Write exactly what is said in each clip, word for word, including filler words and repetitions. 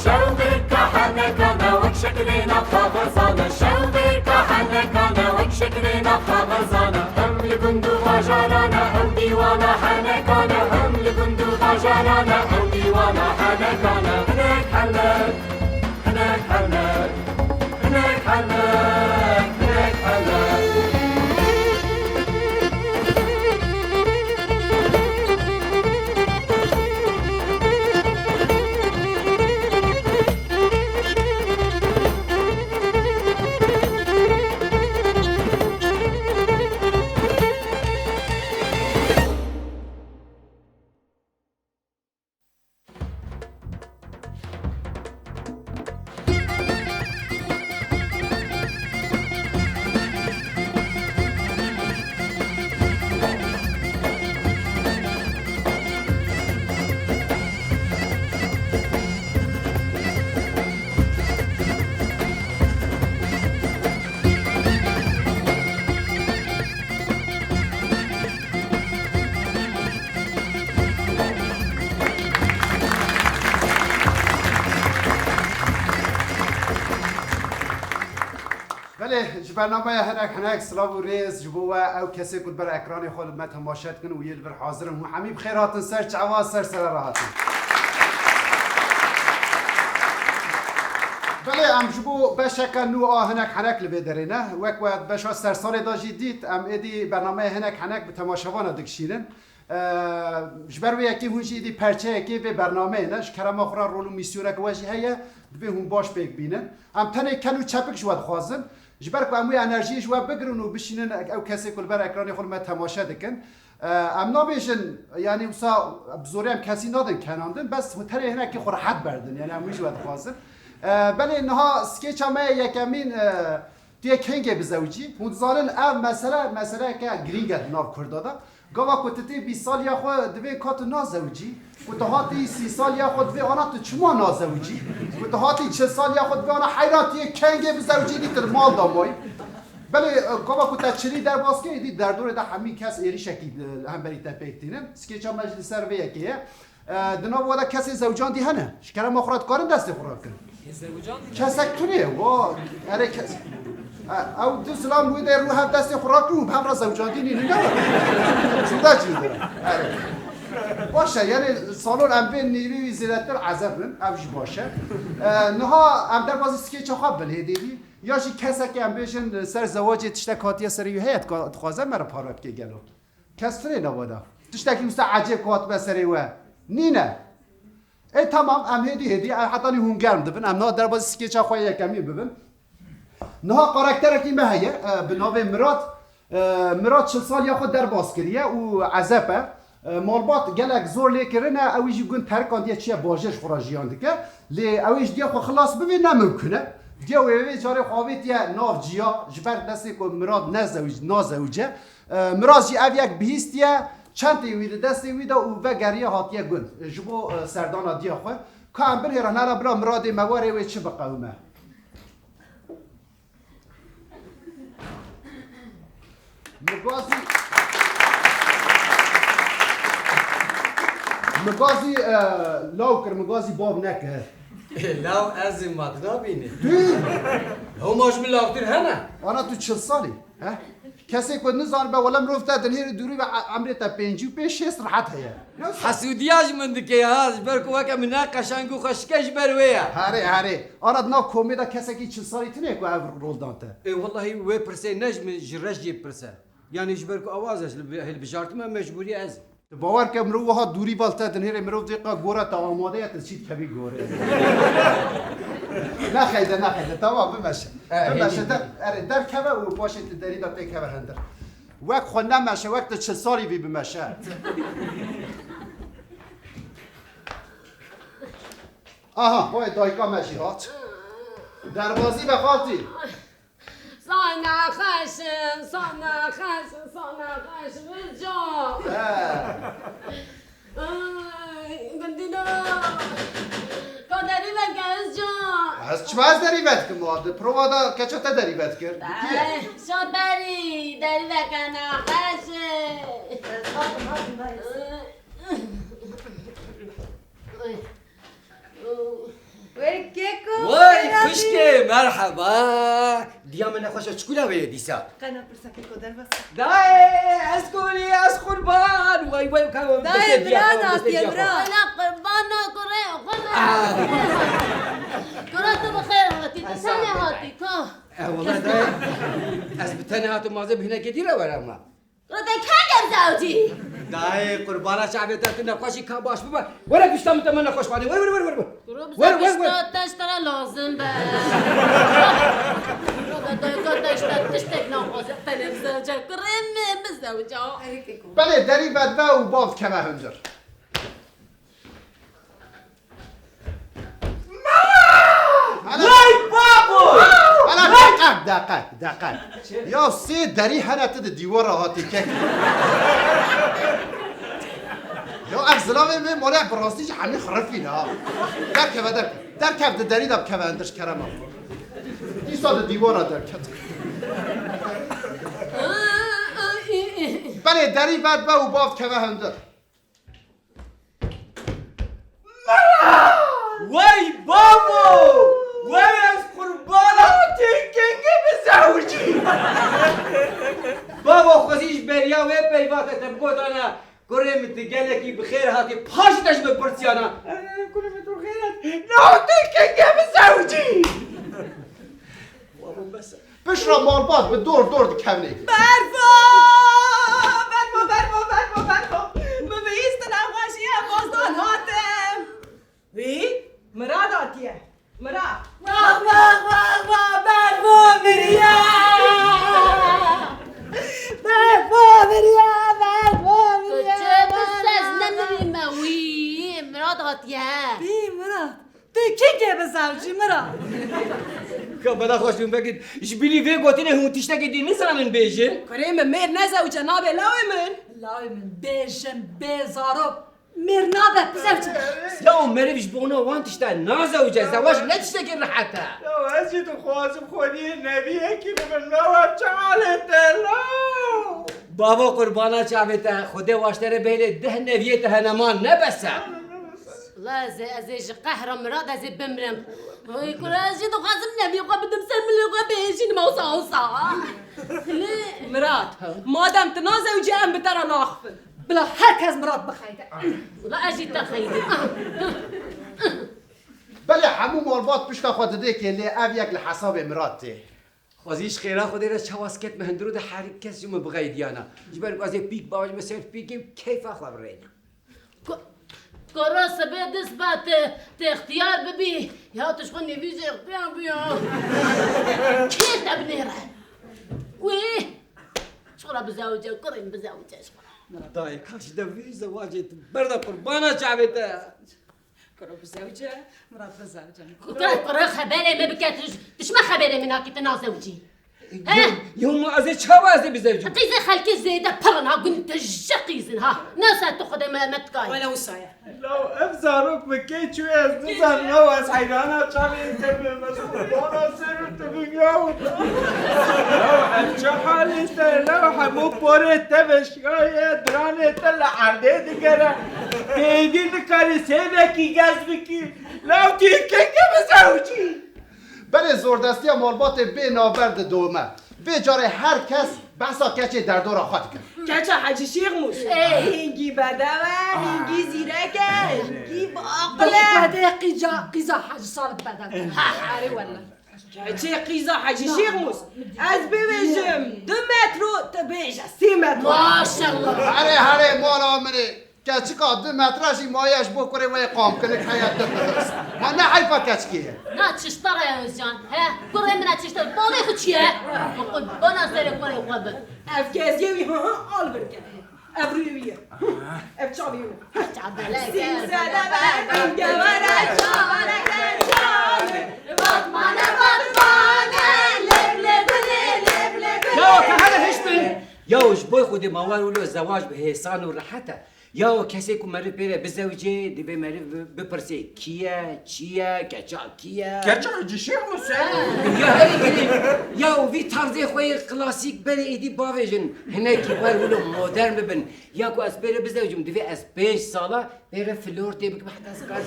Şew bêrka henekane wek şeklê nav xwe xwezane, şew bêrka henekane wek şeklê nav xwe xwezane. Hem li gund û bajarane, ew dîwana henekane, hem li gund û bajarane, ew dîwana henekane. Hinek henek, hinek henek, hinek henek, hinek henek. Belê, ji bernameya Hinek Hinek silav û rêz ji bo we, ew kesê ku li ber ekranê xwe li me temaşe dikin û yê li vir hazir in, hûn hemî bi xêr hatin ser çavan, ser sere re hatin. Belê, em ji bo beşeke nû a Hinek Hinek li vê derê ne. Wek we di beşa sersalê de jî dît, em êdî bernameya Hinek Hinek bi temaşevana dikişînin. Eee, ji ber wê yekê hûn jî êdî perçeyekê vê bernameyê ne. Ji kerema xwe re rol û mîsyoneke we jî heye, divê hûn baş pêk bînin. Em tenê ken û çepik ji we dixwazin. Ji ber ku em wê enerjiyê ji we bigirin û bişînin ew kesê ku li ber ekranê xwe li me temaşe dikin. Eee, em nabêjin, yanî wisa bi zorê em kesî nadin kenandin, bes hûn tenê hinekî xwe rehet berdin, yanî em wî ji we dixwazin. Eee, belê niha skêça me yê yekemîn, eee, Tu yê kengê bizewicî? Hûn dizanin ev mesele, meseleyeke girîng e di nav Kurda de. Gava ku tu tê bîst saliya xwe divê ka tu nazewicî, ku tu hatî sî saliya xwe divê ana tu çima nazewicî, ku tu hatî çil saliya xwe divê ana heyran tu yê kengê bizewicî dî tu li mal de mayî. Belê, e, gava ku te çilî derbas kir, êdî derdorê de hemî kes êrîşekî, e, li hemberî te pêk tînin. Skêça me jî li ser vê yekê ye. E, di nav we de kesê zewcandî hene? Ji kerema xwe re dikarin destê xwe rakin? Kesek tune ye, wa, erê kes. E, ew du zilam wê de rû hev destê xwe rakin û bi hev re zewcandî nînin, ne? Cuda cuda. Erê. Baş e, yanî salon em bên nîvî wî zêdetir ezeb bin, ev jî baş e. E, niha em derbazî skêça xwe bin hêdî dî. Ya jî kesek em bêjin ser zewacê tiştek hatiye serê wî heye, dika-, dixwaze me re parve bike gelo. Kes tune nava de. Tiştekî wisa ecêb ku hatime serê we. Nîne. Ê, temam, em hêdî hêdî, em hetanî hûn germ dibin. Em niha derbazî skêça xwe yekemîn bibin. Niha karakterekî me heye, e, bi navê Mirat. E, Mirat çil saliya xwe derbas kiriye û ezeb e. E, malbat gelek zor lê kirine, ew jî gund terkandiye çiye bajêr ji xwe re jiyan dike. Lê ew ê ji diya xwe xilas bibê ne mimkun e. Diya wê vê carê xwe avêtiye nav ciya, ji ber destê ku Mirat ne zewc-, nazewice. E, Mirat jî ev yek bihîstiye, çentê wî li destê wî de û vegeriye hatiye gund. E, ji bo, e, serdana diya xwe. Ka em binêrin, hela bila Miradê me were wê çi biqewime. Min gazî, min gazî, e, law kir, min gazî bab nekir. Law ez ê mat nabînî. Tu? Law ma ji min lawtir hene? Ana tu çil salî, he? Kesê ku nizanibe, wele mirov te dinêrî dûrî ve e-, emrê te pêncî û pênc şêst rehet heye. Hesûdiya ji min dike ya, ji ber ku weke min ne qeşeng û xweşik e ji ber wê ye. Herê, herê. Ana di nav komê de kesekî çil salî tune ku ev rol dan te? Ê, wellahî wê pirsê ne ji min, ji Reşdiyê pirse. Yanî ji ber ku awaz e, ji li bi-, hilbijartime mecbûrî ez. Tu bawer ke mirov wiha dûrî ve li te dinêrê, mirov dê qe gora te amade ye, tu çî dikevî gorê. Nexeyde, nexeyde, tamam, bimeşe. E, Bimeşe, hêdî. Der, erê, derkeve û paşê tu derî de pêkeve hindir. Wek xwe nemeşe, wek tu çil salî vî bimeşe. Aha, boy dayika me jî hat. Derbazî be xaltî. Sana xeşim, sana xeşim, sana xeşim, Özcan. He. Ay, gundino. Kaderî veke, Özcan. Ez çima ez derî vedikim, wa di prova da keça te derî vedikir. Dikî? Ay, şa berî, derî vekena, xeşi. Ay. Wê keko, Vay xêra xwişkê, bî. Merheba. Diya min nexweş e, çikula wê ye dîsa? Qena pirsa keko derbas. Dayê, ez kolî, ez qurban. Way, way, ka Dayê, destê diya, Miran destê hatiye, diya. Miran. Ana qurbana kurê, kurê. Ah. Kura tu bi xêr hatî, tu tenê hatî, ka. Eh, wala dayê, ez bi tenê hatim, mazê bi hinekê dî re were ma. Rete kengê bizewcî. Dayê, qurbana çavê te, tu nexweşî ka baş bibe. Were pişta min, te me nexweş xwedê. Were, were, were, were, were. Kuro bize pişta te ji te re lazim be. Kuro de dayka te ji te tiştek naxwaze, te ne bizewce. Kurê min bizewca. Belê, derî vedibe û bav dikeve hundir. Ana Vay babo! Ana deqe, deqe, deqe. Ya sê derî hene tu di dîwara hatî kek. Ya ev zilamê me mole bi rastî jî hemî xirifî ne ha. Derkeve, derkeve. Derkev, di derî de bikeve hundir ji kerema. Dîsa di dîwara derket. Belê derî vedibe û bav dikeve hundir. Wey babo! Wey ez qurbana têkengê bizewicî! Babo xwezî ji beriya wê peyva te, te bigotana, kurê min, tu gelekî bi xêr hatî, paşî te ji min pirsiyana. Kurê min tu xêr hat. Naw têkengê bizewicî! Babo bes e. Piştre malbat bi dor dor dikevnê. Berfo! Berfo, berfo, berfo, berfo! Min bihîst tu nexweşiye, bozdan hatim. Wî? Mirad hatiye. Mirad. Wah, wah, wah, wah, Berfo miriye! Berfo miriye, Berfo miriye, Berfo! Tu çi bi sez nemirî me wî? Mirad hatiye. Wî, Mirad. Tu kengê bizewcî, Mirad? Ka bela xweş bûn vekir. Ji bilî vê gotinê hûn tiştekî dî nizanin bêjin? Kurê min, mêr nezewce nabe lawê min. Lawê min bê jin, bê zarok. Mêr nabe bizewce. Ya û meriv ji bona wan tişta nazewce, zewac ne tiştekî rehet e. Ya ez jî dixwazim xwediyê neviyekî bibim, lawa çi halê te law? Bavo qurbana çavê te, Xwedê waştere bêlê deh neviyê te hene ma ne bes e. Wela ez ê, ez ê ji qehra Mirad ez ê bimrim. Vay kura, ez jî dixwazim neviyê xwe bidim ser milê xwe bihêjînim, wisa wisa. Mirad, madem tu nazewicî em bi te re naxifin. Bila her kes Mirad bixeyde. Wela ez jî te xeydim. Belê hemû malbat pişta xwe didêkê lê ev yek li hesabê Mirad tê. Xwezî ji xêra Xwedê re çawa sket me hundir û de her kes ji min bixeydiyana. Ji ber ku ez ê pîk bavêjim ser pîkê û keyfa xwe birênim. Ku-, koro sibê dist ba te, te ixtiyar bibî. Ya tu ji xwe nêvî jî ixtiyar bû ya. Kê te binêre? Wê? Ji xwe re bizewce, kurê min bizewce ji xwe re. Dayê ka ji devî zewacê tu berda qurbana çavê te. Kuro bizewce, Mirad bizewce. Kuro, kuro xeberê me bike, tu, tu ji me xeberê min nakî, tu nazewcî. He? Yo, yo, ma ez ê çawa ez ê bizewcim? Qîzê xelkê zêde pir in ha, gund te ji qîz in ha. Ne ser tu Xwedê me, me tikayê. Wele wisa ye. Law ev zarok bi kê çûye ez nizanim, law ez heyrana çavê te bim, ez qurbana ser tu bim, law. Law ev çi halê te, law hemû porê te veşiyaye, diranê te li erdê digere. Têdî nikarî sêvekî gez bikî. Law tî keke bizewcî. Belê zordestiya malbatê bê navber didome. Vê carê her kes behsa keçê derdora xwe dike. Keça Hecî Şêx Mûs. Ey. Hingî bedew e, hingî zîrek e, hingî bi aqil e. Xwedê qîza, qîza Hecî Salih bedew. Ha. Erê wele. Keçê qîza Hecî Şêx Mûs. Ez bibêjim du metro, tu bêje sê metro. Maşallah. Herê, herê, mala min ê. Keçika du metre jî maye ji bo kurê wê qamkinik heye tu bidirs. Ma ne heyfa keçikê ye? Na çişta re Özcan. He, kurê min e çişta. Balê xwe çi ye? Min qurbana serê kurê xwe bin. Ev keziyê wî, hı hı, al birke. Ev rûyê wî ye. Ev çavê wî. Çadeleke. Sîzele berdan gevere çadeleke çavê. Vatmane, vatmane, leb lebine, leb lebine. Ya, te hele hiç bin. Ya, ji bo Xwedê ma war wilo zewac bi hêsan û rehet e. Ya o kesê ku meriv pê re bizewicê, divê meriv bi-, bipirsê, kî ye, çi ye, keça kî ye? Keça Hecî Şêx Muse. Ya herî girîng. Ya o vî tarzê xwe yê klasîk berê êdî bavêjin. Hinekî wer wilo modern bibin. Ya ku ez pê re bizewicim, divê ez pênc sala pê re flortê bikim, heta ez qet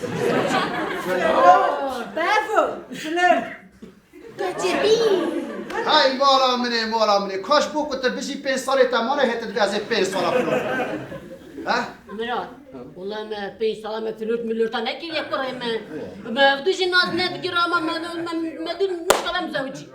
Befo, flört. Keçibî. Hay mala min ê, mala min ê. Kaş bû ku tu bijî pênc salê te mane hê tu divê ez ê pênc sala flört. He? Mirat, wela me pênc sala me flört milörta nekiriye kurê me. Me ev du jî nas nedigir ama me, me, me du nişka bem zewicî.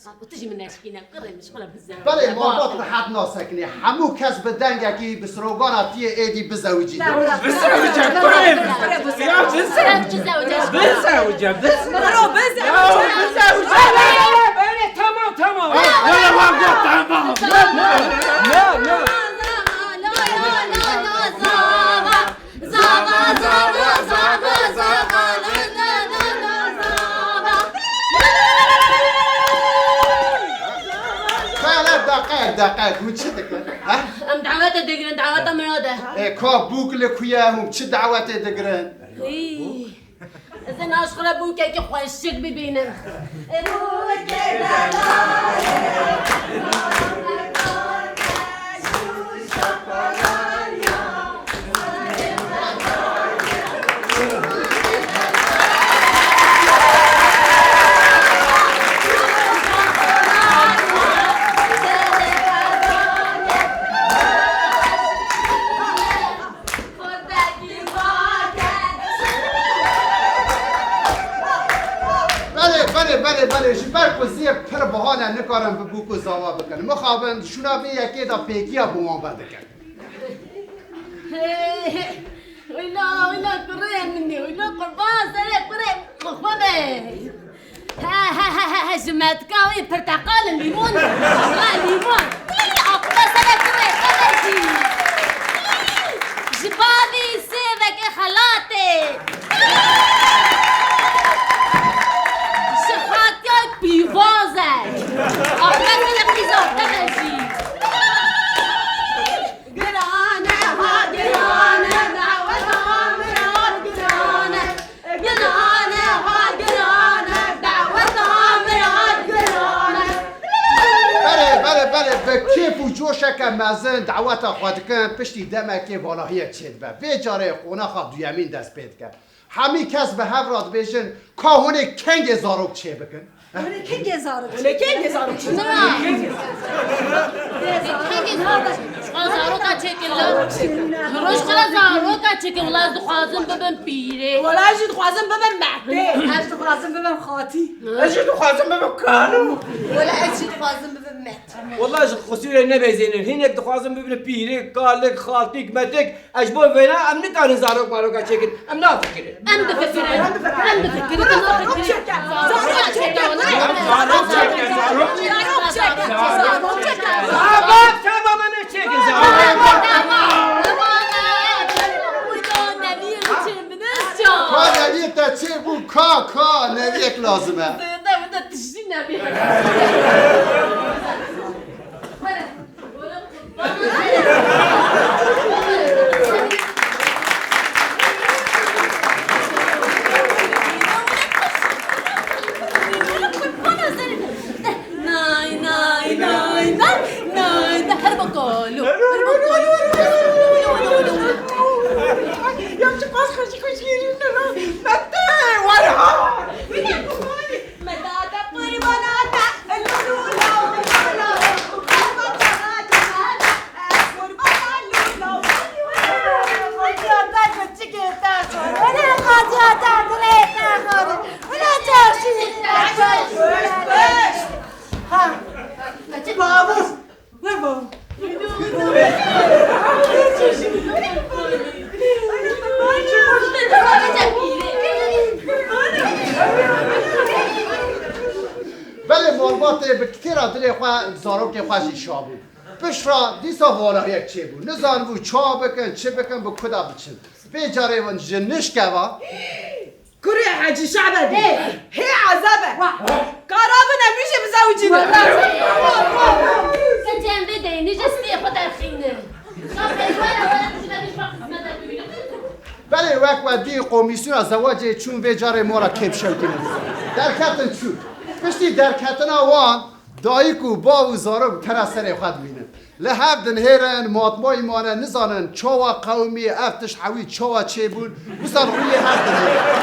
Ha, tu jî min neşkîne, kurê min ji xwe re bizewicî. Belê, malbat rehet nasekinê. Hemû kes bi dengekî, bi slogana tiyê êdî bizewicî. Bizewicî, kurê min. Ya bizewicî. Bizewicî. Bizewicî, bizewicî. Bro, bizewicî. Ya bizewicî. Öyle, öyle, tamam, tamam. Öyle bak, tamam. Ne, ne? Zava, zava, zava, zava, la, la, la, la, zava. Xeyr, deqe, deqe, hûn çi dikin? Ha? Em dawete digirin, daweta min de. E, ka bûk li ku ye, hûn çi dawetê digirin? Hî. Ez ê naş xwe re bûkekî xweşik bibînim. Belê, belê, belê, belê. Ji ber ku zê pir biha ne, nikarin bi bûk û zava bikin. Mixabin, şûna vê yekê de pêkiya bi wan ve dikin. Wila, wila kurê min ê, wila qurban serê kurê xwe be. He, he, he, he, he, ji metka wê pirteqal in, lîmon in. He, lîmon. Î, aqile serê kurê xwe be jî. Î, ji bavî sêvekê xelatê. Ji xatiya pîvazek. Aqile serê qîza te be jî. Girane, ha, girane, daweta min hat girane. Girane, ha, girane, daweta min hat girane. Belê, belê, belê, bi kêf û coşeke mezin daweta xwe dikin, piştî demekê valahiyek çêdibe. Vê carê qonaxa duyemîn dest pê dike. Hemî kes bi hev re dibêjin, ka hûn ê kengê zarok çêbikin? Hûn ê kengê zarok çêbikin? Hûn ê kengê zarok çêbikin? Kengê zarok çêbikin? Zaroka çêkin li. Roj xira zaroka çêkin, wela ez dixwazim bibim pîrê. Wela ez jî dixwazim bibim mehtê. Ez dixwazim bibim xatî. Ez jî dixwazim bibim kalo. Wela ez jî dixwazim bibim met. Wela ji qisûrê nebezênin. Hinek dixwazin bibin pîrê, kalik, xaltîk, metik. Ez ji bo vêna em nikarin zarok maroka çêkin. Em nafikirin. Em difikirin. Em difikirin. Em nafikirin. Zarok çêke. Zarok çêke. Zarok çêke. Zarok çêke. Zarok çêke. Tamam, tamam, em ê çêkin zarok. Tamam, tamam. Ka neviyê te çêbû, ka, ka, neviyek lazim e. Zêde winde tiştî nebî. Nay, nay, nay, nay, nay, nay, her bakalo, her bakalo. Ya çiqas xweşik xweşik yêrîn ne la. Mete, were ha. Mete, qurbana te, lûlû, lûlû, lûlû. Qatiya te, çikê te, wele qatiya te, dilê te, wele çarşî. Ha. Bavû. Weva. Belê malbatê bi kitêra dilê xwe zarokê xwe jî şabû. Pişt re dîsa valahiyek çêbû. Nizanibû ça bikin, çi bikin, bi kuda biçin. Vê carê win ji nişkeva. Kurê Hecî Şabe dê. Hê ezebe. Karabin em jî bizewicîne. Keçê em vê deynî ji stiyê xwe derxînin. Şa pêşwara were tu ji me dişwa qismet. Belê wek we dî komîsyona zewacê çûn vê carê mora kêpşewtî min. Derketin çûn. Piştî derketina wan dayik û bav û zarok tera serê xwe dimînin. Li hev dinihêrin, matmayî mane nizanin çawa qewimî ev tişt hewî çawa çêbûn, wisa li rûyê hev dinihêrin.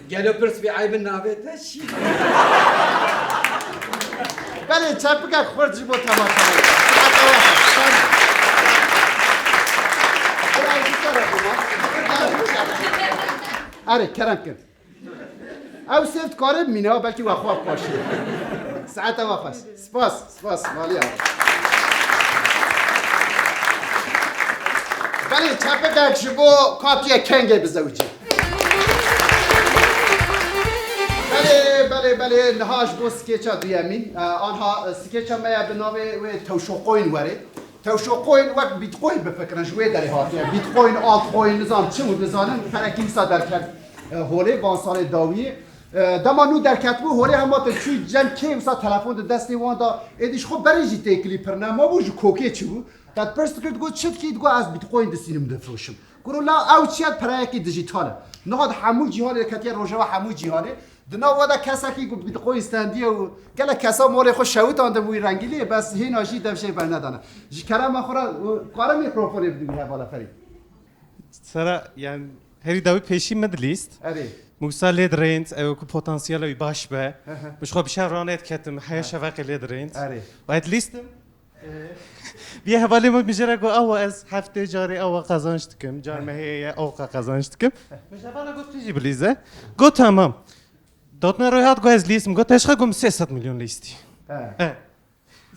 Gelo pirs vî eybin navê te çi? Belê çepikek xurt ji bo temaşevanê. Erê, kerem kin. Ew sêv dikare bimîne, belkî we xwe paşê. Saeta we xweş. Spas, spas, maliya. Belê çepikek ji bo katiye kengê bizewicî. Belê, belê, belê, niha ji bo skêça duyemîn. E, anha, e, skêça me ye bi navê wê tewşoqoyên werê. Tewşoqoyên wek Bitcoin bifikirin, ji wê derê hatiye. Bitcoin, altcoin, nizam çi û dizanin, perekî wisa derket, e, holê, van salê dawiyê. E, dema nû derketibû, holê hema te çû cem kê wisa telefon di destê wan da, êdî ji xwe berê jî têkilî pir ne, ma bû ji kokê çi bû? Te pirs dikir, digot, çi dikî? Digot, ez Bitcoin distînim, difiroşim. Kuro la ew çi ye? Pereyekî dijital e. Niha di hemû cîhanê ketiye rojeva hemû cîhanê. Di nav we de kesekî ku Bitcoin stendiye û gelek kesa malê xwe şewitandin wî rengî lê, bes hêna jî dev jê bernedane. Ji kerema xwe re, û kare mîkrofonê bidî wî hevala Ferîd. Sera, yani, herî dawî pêşî min dilîst. Erê. Min wisa lê dirênt, ew ku potansiyela wî baş be. Hı hı. Min ji xwe bi şev ranê diketim, heya şeveqê lê dirênt. Erê. Û ez dilîstim. Vî hevalê min mijere got, "Awa ez heftê carê awa qazanç dikim. Car me heye ye, awa qazanç dikim." Min ji hevala got, "Tu jî bilîze." Got, "Tamam." Dotna roy hat, got, "Ez lîstim." Got, "Teşxa got, sê sed milyon lîstî." He. He.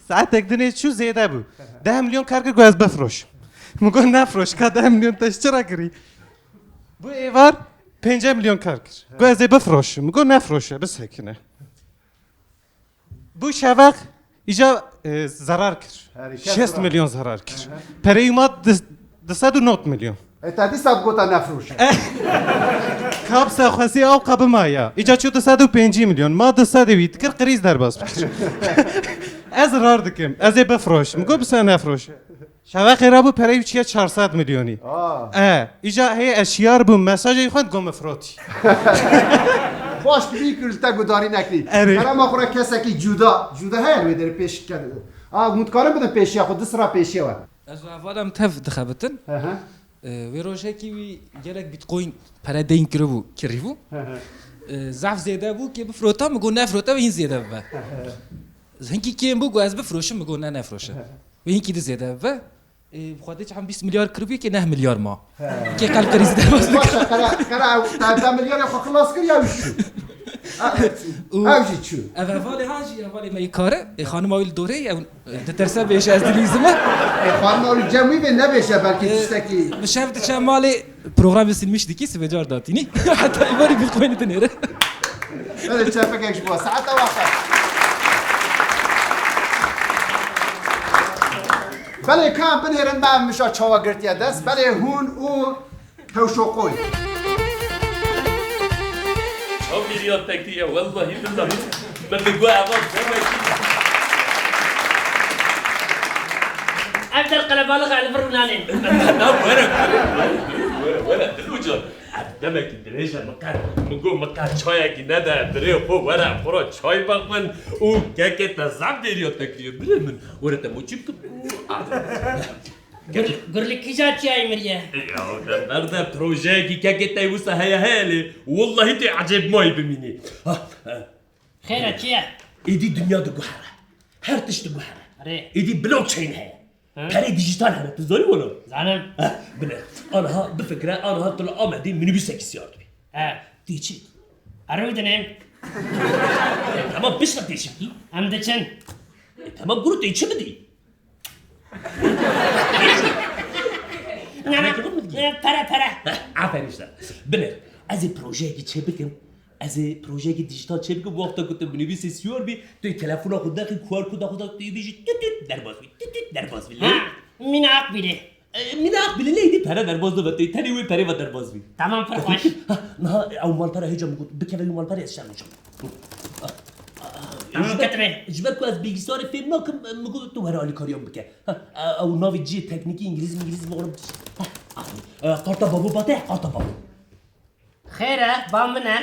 Saetek dinê çû zêde bû. Deh milyon kar kir, got, "Ez bifroşim." Min got, "Nefroş, ka deh milyon te ji çi re kirî?" Bû êvar pênce milyon kar kir. Got, "Ez ê bifroşim." Min got, "Nefroşe, bisekine." Bû şeveq îca, e, zerar kir. Herî kes Şêst zerar. Milyon zerar kir. Ehe. Pereyî ma di, di sed û nod milyon. E, te dîsa bigota nefroşe. Kapsa xwesî ew qabima ya. Îca çû di sed û pêncî milyon. Ma di sedê wî dikir, qirîz derbas bikir. Ez rar dikim. Ez ê bifroşim. Got, "Bi se nefroşe." Şeveqê re bû, pereyî çiye çar sed milyonî. Aa. E, îca hê ez şiyar bûm, mesajê xwe got, "Min firotî." Baş dibî ku li te gudarî nekirî. Erê. Kerema xwe re kesekî cuda, cuda heye li wê derê pêş ked-, a, hûn dikarin bidin pêşiya xwe, du sira pêşiya we. Ez û hevalê min tev dixebitin. Hı hı. E, wê rojekî wî gelek bitcoin pere deyn kiribû, kirîbû. Hı hı. E, zehf zêde bû, kê bifirota, min got, "Nefirota, wê hîn zêde bibe." Hı hı. Hinkî kêm bû, got, "Ez bifiroşim", min got, "Ne, nefroşe." Hı hı. Wê hinkî di zêde bibe. Ê, bi xwedê çend bîst milyar kiribû, kê neh milyar ma. He. Kê qel kirî zêde bas bike. Baş e, qera, qera ew, te deh milyarê xwe xilas kir ya wî çû. Ev, Û ev jî çû. Ev hevalê han jî, hevalê me yê kar e. Ê, xanima wî li dorê ye, ew, e, diterse bêje ez dilîzim e. Ê, xanima wî cem wî bê nebêje belkî Ê, tiştekî. Bi şev diçe malê, programê silmiş dikî, sibê car datînî. Heta êvarî bitcoinî dinêre. Belê çepekek ji bo. Saeta we xweş. Belê, ka em binêrin me ev mişa çawa girtiye dest. Belê hûn û tewşoqoy. Çav mîriya tekî ye, wellahî billahî. Min digot eva demekî. Ev der qelebalix e, li vir nanê. Na, were, were, were, were, were, Dilûcan. Ev demekî dirêj e, min qe, min got, min qe çayekî nede, dirê xwe were, em xwe re çay bexwin û kekê te zaf dêriya te kiriye. Birê min, were te moçî bikim. Gur-, gurlikîja çiyayê miriye. Ya, te berde projeyekî kekê te wisa heye heye lê. Wellahî tê ecêb mayî bimînî. Ha, ha. Xêr e, çi ye? Êdî dinya diguhere. Her tişt diguhere. Erê. Êdî blockchain heye. Hı? Perê dijîtal hene, tu zanî wilo? Zanim. Heh, bine. Anha bifikire, anha tu li Amedê minibûsekî siyar dibî. He. Tê çi? Erê dinêm. E, tamam, piştre tê çi bikî? Em diçin. E, tamam, guru tê çi bidî? Ne, ne, ne, pere, pere. Heh, aferin işte. Bine, ez ê projeyekî çê bikim. Ez ê projeyekî dijîtal çêbikim, wexta ku tu minibûsê siyar bî, tu yê telefona xwe dexî, Q R koda xwe da, tu yê bêjî, tüt tüt, derbas bî, tüt tüt, derbas bî. Ha, mîna aqbîlê. E, mîna aqbîlê lê êdî pere derbas dibe, tu yê tenê wê perê ve derbas bî. Tamam, pir xweş. Ha, niha ew malpera hêca min got, bikeve wî malperê ez şer bûçam. Tamam, ketimê. Ji ber ku ez bilgisayarê fêm nakim, min got tu were alîkariya min bike. Ha, ew navê cihê teknîkî îngilîz mîngilîz bi olim. Ha, afî. E, karta babo bate, karta babo. Xêr e, ba min e.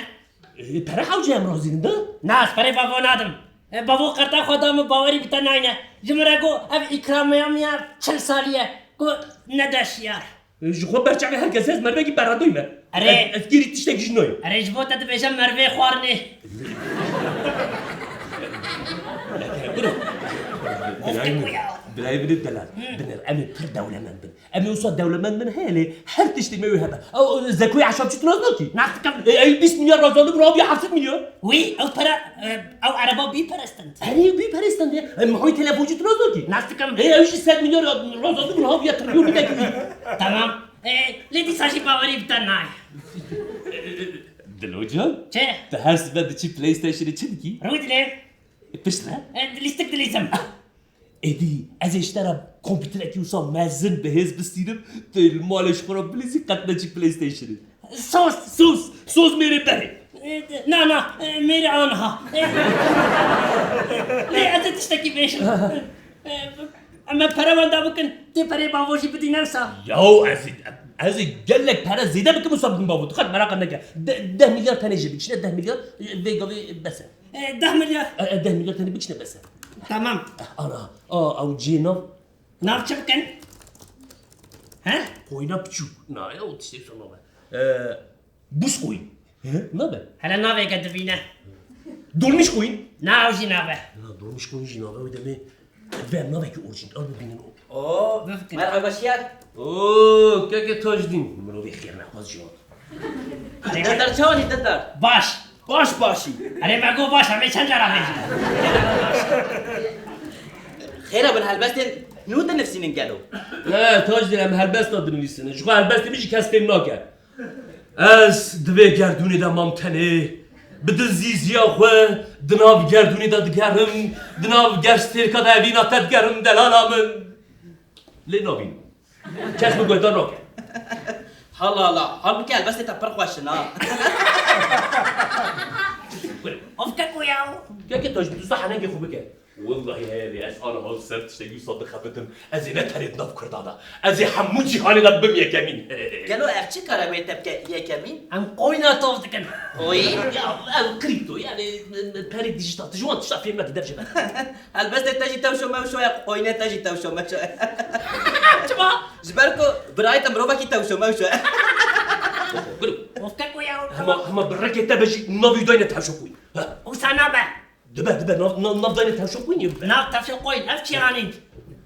E, pere hewce em razî nin de? Na, ez perê bavo nadim. E, bavo qerta xwe da min, bawerî bi te nayne. Ji min re got, ev îkramiya min ya çil salî ye. Got, nede şiyar. E, ji xwe berçavê her kesê ez mervekî berradoy me. Erê. Ez, ez kêrî tiştekî ji nayê. Erê, ji bo te dibêjim mervê xwarinê. Bira. Birayê min, birayê min delal. Binêr, em ê pir dewlemend bin. Em ê wisa dewlemend bin heye lê her tiştê me wê hebe. Ew, Zekoyê Eşapçî tu nas nakî? Nas dikim. E, ew bîst milyar razandibû, niha bûye heft sed milyar. Wî, ew pere, e, ew ereba bî perestend. Erê, bî perestend e. E, Mihoyê telefoncî tu nas nakî? Nas dikim. E, ew jî sed milyar razandibû, niha bûye trilyon, ne ki wî. Tamam. E, lê dîsa jî bawerî bi te nayê. Dilocan? Çi? Tu her sibe diçî PlayStationê çi dikî? Rû dilê. Piştre? E, lîstik dilîzim. Êdî, ez ê ji te re kompîterekî wisa mezin bihêz bistînim, tu li malê ji xwe re bilîzî qet neçî PlayStationê. Sos! Sos! Sos mêrê berê! E, na, na, e, mêrê aniha. E, lê ez ê tiştekî bêjim. E, em ê pere wenda bikin, tê perê bavo jî bidî ne wisa. Yaw ez ê, ez ê gelek pere zêde bikim wisa bidim bavo. Tu qet meraq neke. De-, deh milyar tenê jê bikişîne, deh milyar, e, vê gavê bes e. E, deh milyar. E, e, deh milyar tenê bikişîne bes e. Tamam. E, ana, a, ew cihê nav? Nav çi bikin? He? Koyna piçûk. Na, ya, o tiştê wisa nabe. E, buz koyun. He? Nabe? Hele navê ke dibîne. Dolmuş koyun. Na, ew jî nabe. Na, dolmuş koyun jî nabe. Wê demê vê navekî orjînal bibînin o. Oo, bifikirin. Merhaba şiyar. Oo, keke Tajdîn. Mirovê xêrnexwaz ciwan. Dildar çawanî Dildar? Baş. Baş başî. Erê me got baş, em ê çend cara bêjin? Xêra bin helbestên nû dinivîsînin gelo? He, Tajdîn, em helbesta dinivîsînin. Ji xwe helbestê min jî kes fêm nake. Ez di vê gerdûnê de mam tenê. Bi dilzîziya xwe di nav gerdûnê de digerim. Di nav gerstêrka de evîna te digerim, delala min. Lê nabînim. Kes min guhdar nake. Hala la, halbûkî helbestê te pir xweş in ha. Of keko ya. Keke Tajdîn, tu zehf henekê xwe bike. Wellahî heye lê ez aniha li ser tiştekî wisa dixebitim. Ez ê ne tenê di nav Kurda de. Ez ê hemû cîhanê de bibim yekemîn. Gelo ev çi kar e wê te bike yekemîn? Em qoyna tov dikin. Qoyîn? Ya ev krîpto, yani perê dîjîtal. Tu ji wan tişta fêm nakî, dev jê ve. Helbestê te jî tewşo mewşo ye, qoynê te jî tewşo mewşo ye. Çima? Ji ber ku birayê te mirovekî tewşo mewşo ye. Gulu. Of keko ya. Hema, hema bi rikê te be jî navî dayne tewşo koyîn. Ha. Wisa nabe. Dibe, dibe, nav, nav, nav dayne tewşo koyîn ye. Nav tewşo koyîn, ev çi anîn?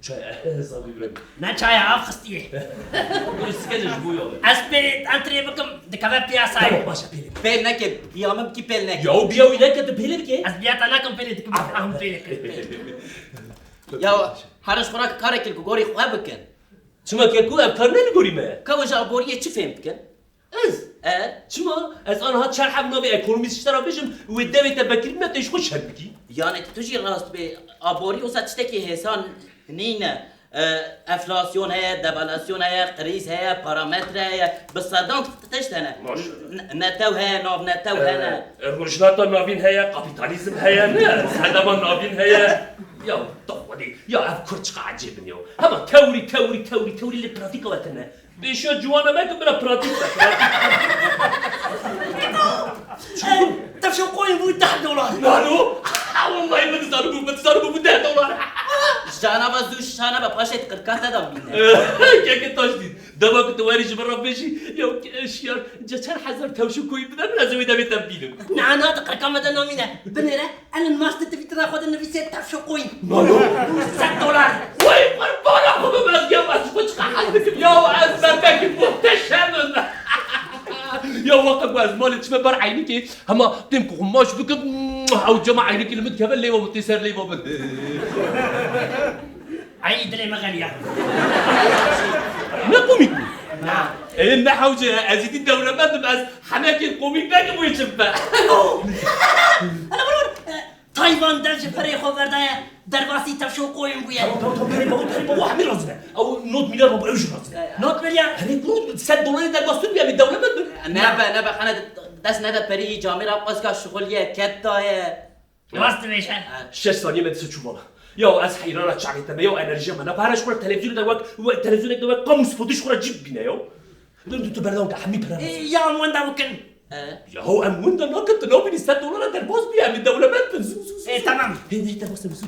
Çay, e, sabî bire. Ne çaya, av xistiye. Gulu sike ji bo ya. Ez pê entrê bikim, dikeve piyasayê. Tamam, baş e, pêlê. Pêl neke, biya min bikî pêl neke. Ya biya wî neke, tu pêlê bike. Ez biya te nakim pêlê dikim, em pêlê. Ya, her ji xwe re karekî li gorî xwe bikin. Çima keko, ev kar ne li gorî me ye? Ka ji aboriyê çi fêm dikin? Ez? E? Çima? Ez aniha çar heb navê ekonomîst ji te re bêjim, wê devê te vekirî me, te ji xwe şer bikî. Yani tu jî rast bê, aborî wisa tiştekî hêsan nîne. E, enflasyon heye, devalüasyon heye, krîz heye, parametre heye, bi sedan tişt hene. Maşallah. N-, netew heye, navnetew hene. E, e, Rojhilata Navîn heye, kapîtalîzm heye, ne? Serdema Navîn heye. Ya, tu xwedî, ya ev kurd çiqa ecêb in ya. Hema teorî, teorî, teorî, teorî, lê pratîka we tune. Pêşiya ciwana me ki bira pratîk be, pratîk. Tevşo qoyun bû deh dolar. Nano? Wallahî min dizanibû, min dizanibû bû deh dolar. Şana be zû, şana be, paşê qirka te de bîne. Keke Tajdîn, dema ku tu werî ji min re bêjî, ya şiyar, çar hezar tevşo koyun bide min, ez ê wê demê te bibînim. Na, na, di qirka me de namîne. Binêre, Elon Musk di Twittera xwe de nivîsê tevşo qoyîn. Nano? Sed dolar. Wey, qurbana xwe bim, ez ya ez xwe çiqa hez dikim. Ya ez bebekî muhteşem im. Ya wexta ku ez malê çime ber eynikê, hema têm ku xwe maç bikim, ew cema eynikî li min dikeve, lêva min tê ser lêva min. Ay, dilê me xeliya. Ne komîk bû? Na. Ê, ne hewce, ez îdî dewlemend im, ez henekê komîk nekim wê çi bibe. Tayvan dev ji perê xwe verdaye, derbasî tevşo qoyun bûye. Tamam, tamam, tamam, perê bavo, perê bavo, hemî razî ne. Ew not milyar bavo, ew jî razî ne. Not milyar? Hemî kuru sed dolarê derbas tu bûye, em ê dewlemend bin. Nebe, nebe, xene dest nede perî, camêra qeska şixuliye, ket daye. Rast dibêje. Şeş saniye me dise çû vala. Ya ez heyrana çavê te me ya enerjiya me ne. Pare ji xwe re televizyonê de wek, wek televizyonê de wek kamu spotî ji xwe re cî bîne ya. Tu, tu, tu berdewam ke hemî pira. E, ya em wenda bikin. E? Ya ho em wenda nakin, tu nabînî sed dolara derbas bî, em ê dewlemend bin, zû, zû, zû. E, zû. Tamam. Hê, hê, derbas bin, zû.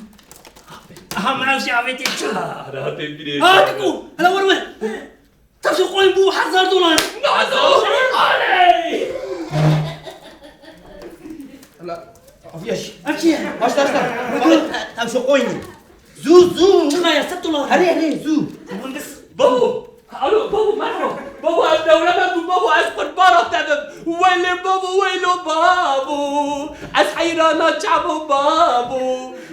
Aha, min ew jî avêtê çû. Ha, reha tê bîrê. Ha, diku, hele were, were. Tavşan koyun bu hezar dolar. Nazo, aley! Hala, aviyeş. Aç ye. Aç, aç, aç. Dur, tavşan koyun. Zu, zu. Çıkaya sed dolar. Hadi, hadi, zu. Babo, alo, babo, merhaba. Babo, ez dewlemend bûm, babo, ez qurbana te bim. Weylo, babo, weylo, babo. Ez heyrana çavo, babo.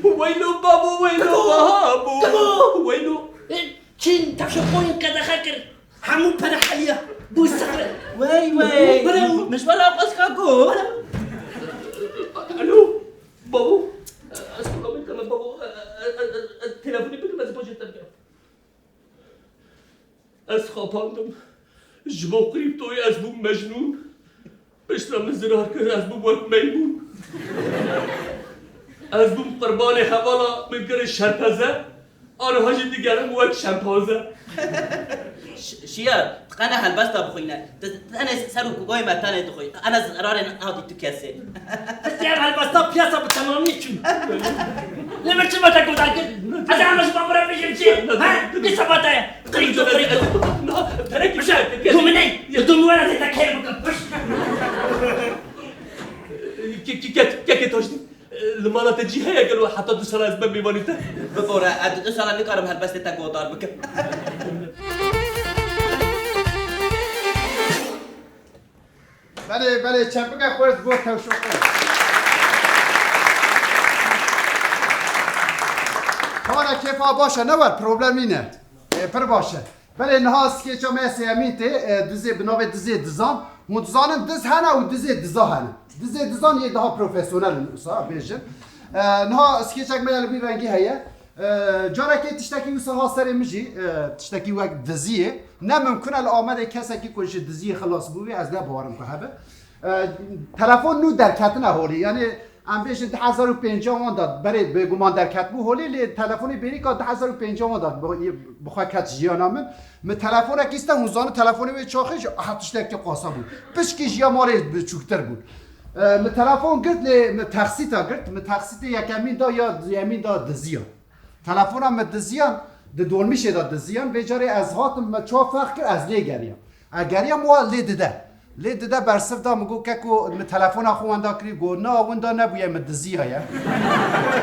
Weylo, babo, weylo, babo. Weylo. E, Çin tavşan koyun qedexe kir. Hemû pere heliya. Bû sifir. Wey, wey. Min ji ber ew qas ka got. Alo. Babo. Ez kuramê keme babo. Telefonê bikim ez bacê te bikim. Ez xapandim. Ji bo krîptoyê ez bûm mecnûn. Piştre min zirar kir, ez bûm wek meymûn. Ez bûm qurbanê hevala min kirin şerpeze, aniha jî digerim wek şempanze. Ş-, Şiyar, tu qene helbesta bixwîne. Tu, tu tenê ser û kubayê me tenê dixwî. Qene zirarê nadî tu kesê. Piştî ev helbesta piyasa bi temamî çûn. Lê min çima te guhdar kir? Ez ê heme ji van bira bêjim çi? He? Kî seba te ye? Qirîto, qirîto. Bişe, tu min ney. Tu min were zê te kêr bikim. Piş. Ke-, ke-, ke-, kekê Taşdîn, li mala te cî heye gelo heta du sala ez bim mêvanî te? Bibore, ez di du sala nikarim helbestê te guhdar bikim. Belê, belê, çepike xwe ji bo tewşoqê. Para kêfa baş e, ne wer, problem nîne. Ê, pir baş e. Belê, niha skêça me sêyemîn tê, e, dizê, bi navê Dizê Dizan. Hûn dizanin diz hene û dizê diza hene. Dizê dizan yê daha profesyonel in wisa bêjin. E, niha skêçek me ya li vî rengî heye. E, carekê tiştekî wisa ha serê min jî, e, tiştekî wek diziyê. Ne mimkun e li Amedê kesekî ku ji diziyê xilas bûbî, ez ne bawerim ku hebe. E, telefon nû derketine holê. Yanî em bêjin du hezar û pêncî wan de berê bêguman derketibû holê, lê telefonê bêrîka du hezar û pêncî wan de bi, bi xwe ket jiyana min. Min telefonekî îste, hûn zanin telefonê wê çaxê jî aha tiştekî qasa bû. Pişkî jî ya malê biçûktir bû. E, min telefon girt, lê min texsîta girt. Min texsîtê yekemîn da ya duyemîn da diziya. Telefona min diziyan, di dolmîşê de diziyan. Vê carê ez hatim, min çawa ferq kir, ez lê geriyam. Ez geriyam, wa lê dide. Lê dide bersiv da, min got, "Keko, min telefona xwe wenda kirî?" Got, "Na, winda nebûye, min diziyaye."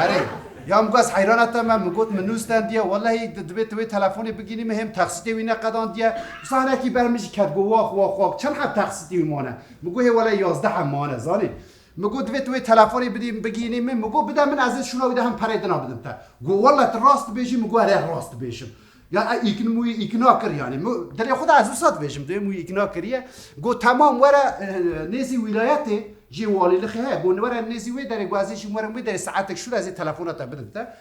Erê. Ya min got, "Ez heyrana te me." Min got, "Min nû stendiye. Wellehî di-, divê tu wê telefonê bigînî, min hêm texsîtê wî neqedandiye." Wisa hinekî ber min jî ket, got, "Wax, wax, wax. Çend heb texsîtê wî mane?" Min got, "Hê wele yazdeh heb mane, zanî." Min got, "Divê tu wê telefonê bidî, bigînî min." Min got, "Bide min, ez ê şûna wî de him perê dina bidim te." Got, "Welle tu rast dibêjî?" Min got, "Erê, rast dibêjim." Ya, e, îkin-, min wî îkna kir, yanî. Min, dilê xwe de ez wisa dibêjim, divê min wî îkna kiriye. Got, "Temam, were, e, nêzî wîlayetê, jê walîlixê heye." Got, "Were nêzî wê derê, got, ez ê jî werim wê derê, saetek şûr ez ê telefona te bidim te."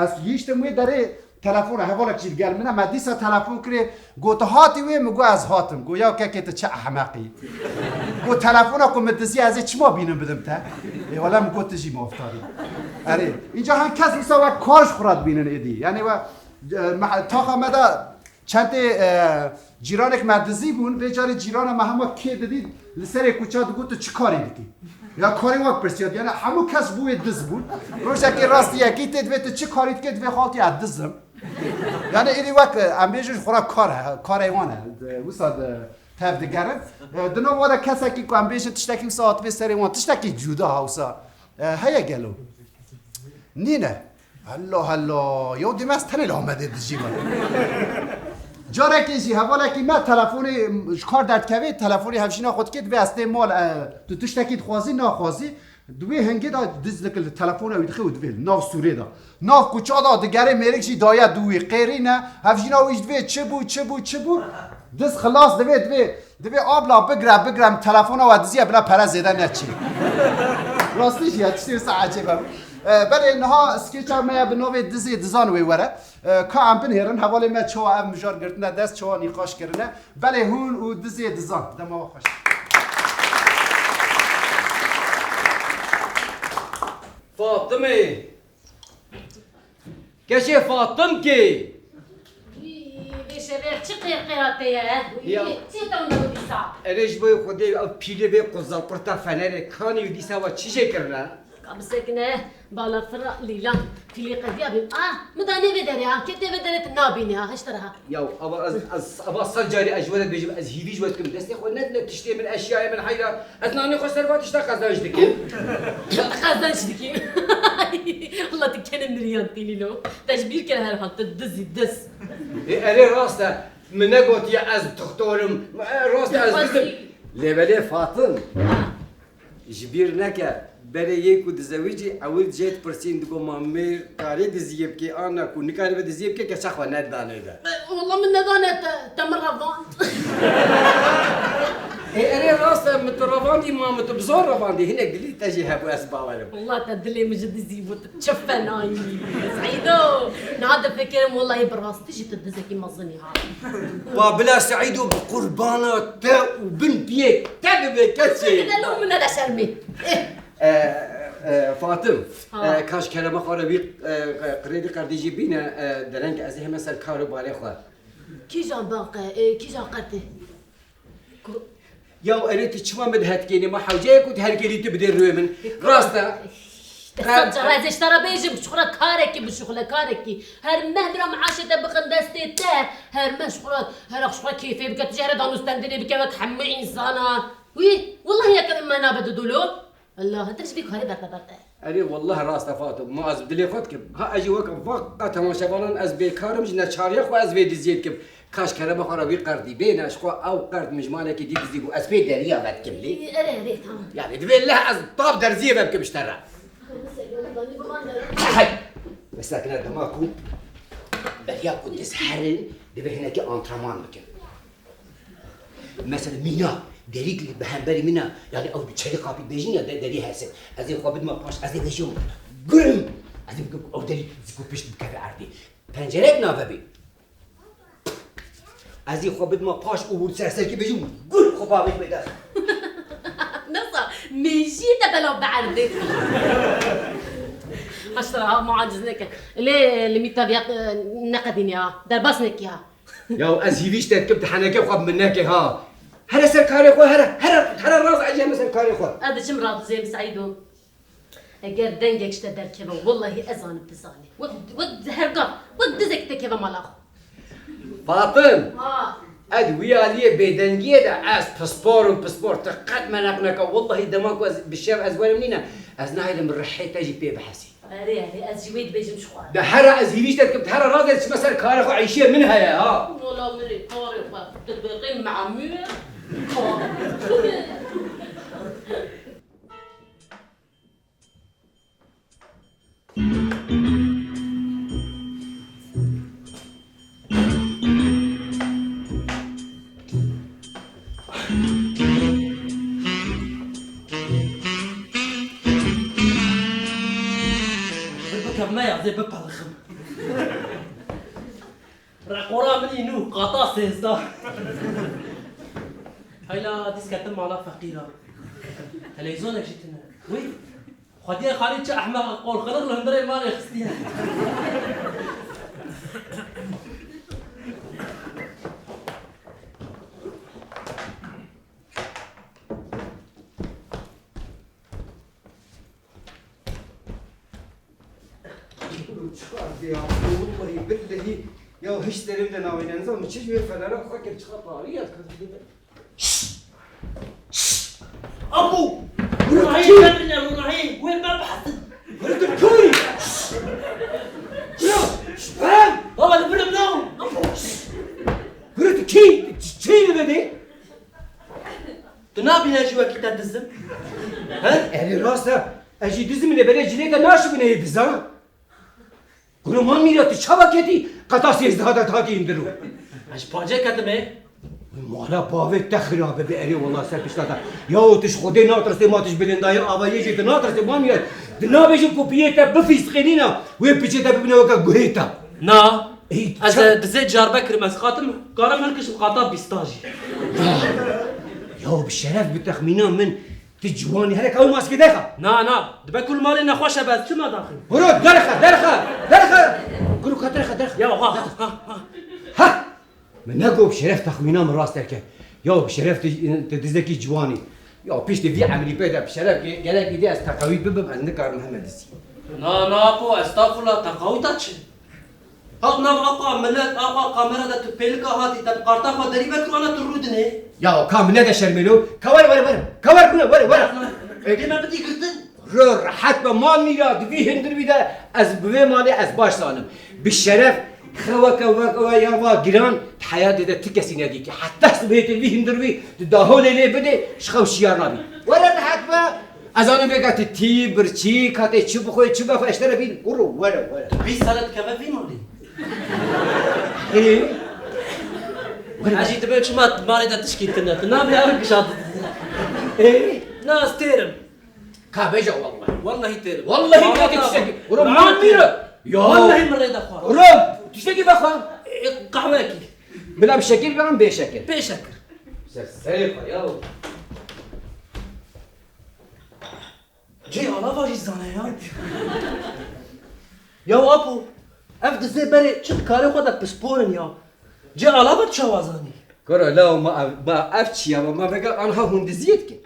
Ez gihîştim wê derê, telefona, hevalek jî li gel min e, me dîsa telefon kirê, got, "Tu hatî wê?" Min got, "Ez hatim." Got, "Ya kekê, tu çi ehmeq î." Got, "Telefona ku min diziya ez ê çima bînim bidim te?" Ê, wele min got, "Tu jî mafdar î." Erê, înca hin kes wisa wek kar ji xwe re dibînin êdî. Yanî we, e, me-, taxa me de çend tê, e, cîranek me dizî bûn, vê carê cîrana me hema kê didî, li serê kuça digot, "Tu çi karî dikî?" Ya karê we pirsiya, yanî hemû kes bû wê diz bûn. Rojekê rastî yekî tê divê, "Tu çi karî dikî?" Divê, "Xaltî, ez diz im." Yanî êdî wek, e, em bêjin ji xwe re kar he, karê wan e, e, wisa di tev digerin. E, di nav we de kesekî ku em bêjin tiştekî wisa hatibê serê wan, tiştekî cuda ha wisa, e, heye gelo? Nîne. Hella hella, yew dîme ez tenê li Amedê dijîme. Carekê jî hevalekî me telefonê ji kar derdikeve, telefonê hevjîna xwe dike, divê ez tê mal, e, tu tiştekî dixwazî, naxwazî. Di wê hingê de diz dike li telefona wî dixê û divê li nav sûrê de. Nav kuça de digere, mêrik jî daye dû wî. Qêrîne, hevjîna wî jî divê çi bû, çi bû, çi bû. Diz xilas divê, divê, divê abla bigre, bigre, min telefona we diziye, bila pere zêde neçî. Rastî jî ya, tiştê wisa ecêb e. E, belê niha skêça me ya bi navê Dizê Dizan wê were. E, ka em binêrin, hevalê me çawa ev mijar girtine dest, çawa nîqaş kirine. Belê hûn û Dizê Dizan. Dema we xweş. Fatimê! Keşê Fatimkê! Wî, vê şevê çi qêrqêra te ye? Ya. Çi te wina dîsa? Erê ji bo Xwedê ev pîlê vê quzalqurta fenerê kanî û dîsa wa çi jê kirine? Ka bisekine, bala fira lîlan. Pîlê qediya bî. Ah, min da nê vê derê ha. Kê tê vê derê tu nabînî ha. Hişt re ha. Ya, ava ez, ez, ava sed carî ez ji we re dibêjim, ez hîvî ji we dikim. Destê xwe nedine tiştê min, eşyayê min heyra. Ez nanê xwe ser va tişta qezenc dikim. Qezenc dikî. Wela tu kenê miriyan tî Lîlo. Te ji bîr kir herhal, tu dizî, diz. Ê, erê rast e. Min negotiye ez dixtor im. E, rast e ez diz im. Lê belê Fatim. Ji bîr neke, berê yê ku dizewicî, ewil jê dipirsîn, digo, ma mêr karê diziyê bikê, an na ku nikaribe diziyê bikê, keça xwe nedane de. Wela min nedane te, te min revand. Ê, erê rast e, min tu revandî, ma min tu bi zor revandî, hinek dilî te jî hebû, ez bawer im. Wela te dilê min ji dizî bû, tu çi fenayî. Seîdo, niha difikirim, welahî bi rastî jî tu dizekî mezin î ha. Wa bila Seîdo, bi qurbana te û bin piyê te bibe kesê. Delo min nede şermê. Eh. E, e, Fatim, Ha. e, kaş kerema xwe re wî, e, qirêdî qerdî jî bîne, e, dereng ez ê hemen ser kar û barê xwe. Kîjan baqe, e, kîjan qertê? Ku- Ya erê tu çima min dihetkênî, ma hewce ye ku tu her kelî tu bidê rûyê min. Rast e. Te sed cara ez ê ji te re bêjim, ji xwe re karekî bişuxile, karekî. Her meh bira meaşê te bixin destê te, her meh ji xwe re, her ex ji xwe re kêfê bike, tu jê here danûstendinê bike wek hemû însana. Wî, wellahî yeke min me nabe didûlo. Allah, tu ji vî karê berde berde. Erê, wellahî rast e Fatim, ma ez bi dilê xwe dikim. Ha, ez jî weke vaqa temaşevanan ez bêkar im, ji neçariya xwe ez vê diziyê dikim. Kaş kerema xwe re wî qerdî bêne, ji xwe ew qerd min ji malekî dî dizî bû, ez pê deriya ve dikim lê. Erê, erê, tamam. Yani divê leh ez tav derziyê ve bikim ji te re. Hey! Mesela kine dema ku beriya ku diz herin, divê hinekî antrenman bikin. Mesela mîna, derî bi hemberî mîna, yani ew çelî qapî bêjin ya de-, derî hese. Ez ê xwe bidima paş, ez ê vejim. Gurm! Ez ê bikim ew derî zî ku pişt bikeve erdê. Pencerek nave bî. Ez ê xwe bidima paş û wir serserkî bêjim. Gur xwe bavêj bêde. Nasa, mêjiyê te belav bi erdê. Haştara ha, muaciz neke. Lê limîta viya, e, neqedînî ha. Derbas nekî ha. Ya ez hîvî ji te dikim, tu heneke xwe bi min neke ha. Here ser karê xwe, here, here, here raz ecê me ser karê xwe. Ez diçim radizêm Seîdo. Eger dengek ji te derkeve, wellahî ez zanim tu zanî. Wek, wek hergav, wek dizek te keve mala xwe. Fatim! Ha. Ez wî aliyê bêdengiyê de ez pispor im, pispor. Tu qet meneq neke. Wellahî dema ku ez bi şev ez werim nîne, ez nahêlim rihê te jî pê bihesî. Erê, erê, ez jî wê dibêjim ji xwe. De here ez hîvî ji te dikim, here raz ez çime ser karê xwe, îşê min heye, ha. Wala min ê karê xwe, tu dibêjî memûr. Bikim me ya, zê bipelixim. Reqora min î nû, qata sêzdeh. Heyla dîs ketim mala feqîra. Televîzyonek jî tune. Wî, xwediyê xalî çi ehmeq qolxiliq li hundirê malê xistiye. Çiqas bêhafte, wellahî billehî ya hiç derê de navêne. Nizam çi ji wê fenera xwe kir, çiqa parî ya dikir. Apo! Rûnahî, Rûnahî, wê me bihesin. Rûnahî! Ya! Baba, li birim nabim. Apo! Rûnahî, çi, çi li vê de? Tu nabîne jî wekî te dizim? He? Erê rast e. Ez jî dizim, lê belê cilê te naşibine yê diza. Guro man mîra tu çawa ketî? Qata sêzdeh de hatî indirû. Ez ji pancê ketime. Mala bavê te xirabe be, erê wela ser pişta te. Yahu tu ji Xwedê natirsê, ma tu ji bilindayê avayê jî tu natirsê, man mîra. Tu nabêjin ku piyê te bifîsqênîna, wê piçê te bibine weke guhê te. Na. Ey, ez ça- dizê Diyarbekir me, ez qatim, karim hilkişim qata bîsta jî. Ya, ya bi şeref bi texmîna min, Ti ciwanî, hele ka ew maskê derxe. Na, na, dibe ku li malê nexweş e, bes çima daxin? Huro, derxe, derxe, derxe. Kuro ka derxe, derxe. Ya, ha, ha, ha. Ha! Min negot bi şeref texmîna min rast derket. Ya bi şeref tu, tu dizekî ciwanî. Ya piştî vî emrî pê de bi şeref ge-, gerek îdî ez teqewî bibim, ez nikarim heme dizî. Na, na, po, estağfurullah, teqewîta çi? Hat nav aqa, millet aqa kamera de tu pêlika hatî, te bi qarta xwe derî vekir, ana tu rû dinê. Ya ka min nede şermêlo, ka were, were, were. Ka were bûne, were, were. Dê me bidî girtin. Ro rehet be, mal mîra, di vî hundirvî de ez bi vê malê ez baş zanim. Bi şeref, xeweke wek we ya va giran, di heyatê de ti kesî nedîtî. Heta sibhê tê vî hundirvî, di daholê lê bidê, ji xew şiyar nabî. Were rehet be, ez zanim vêga ti tî, birçî, katê çi bixwe, çi vexwe, eştere bîn. Uro, were, were. Bîst sale dikeve vî malê. Ê? Were. Ez jî dibe çima malê de tişkî tune. Tu nabî ew gişa. Ê? Na, ez têrim. Ka beja wallahi. Wallahî têrim. Wallahi Wallahî têrim. Tiştekî. Uro, mal mîra. Ya. Wallahî min rê de xwar. Uro, tiştekî vexwe. Ê, qehwekî. Bila bi şekil be an bê şekil? Bê şekil. Ser serê xwe ya. Cê alava jî zane ya. Ya apo, ev dizê berê çi di karê xwe de pisporin ya. Cê alava çawa zanî? Kuro, la ma ev, ma ev çi ya, ma vega anha hûn diziyê dikin.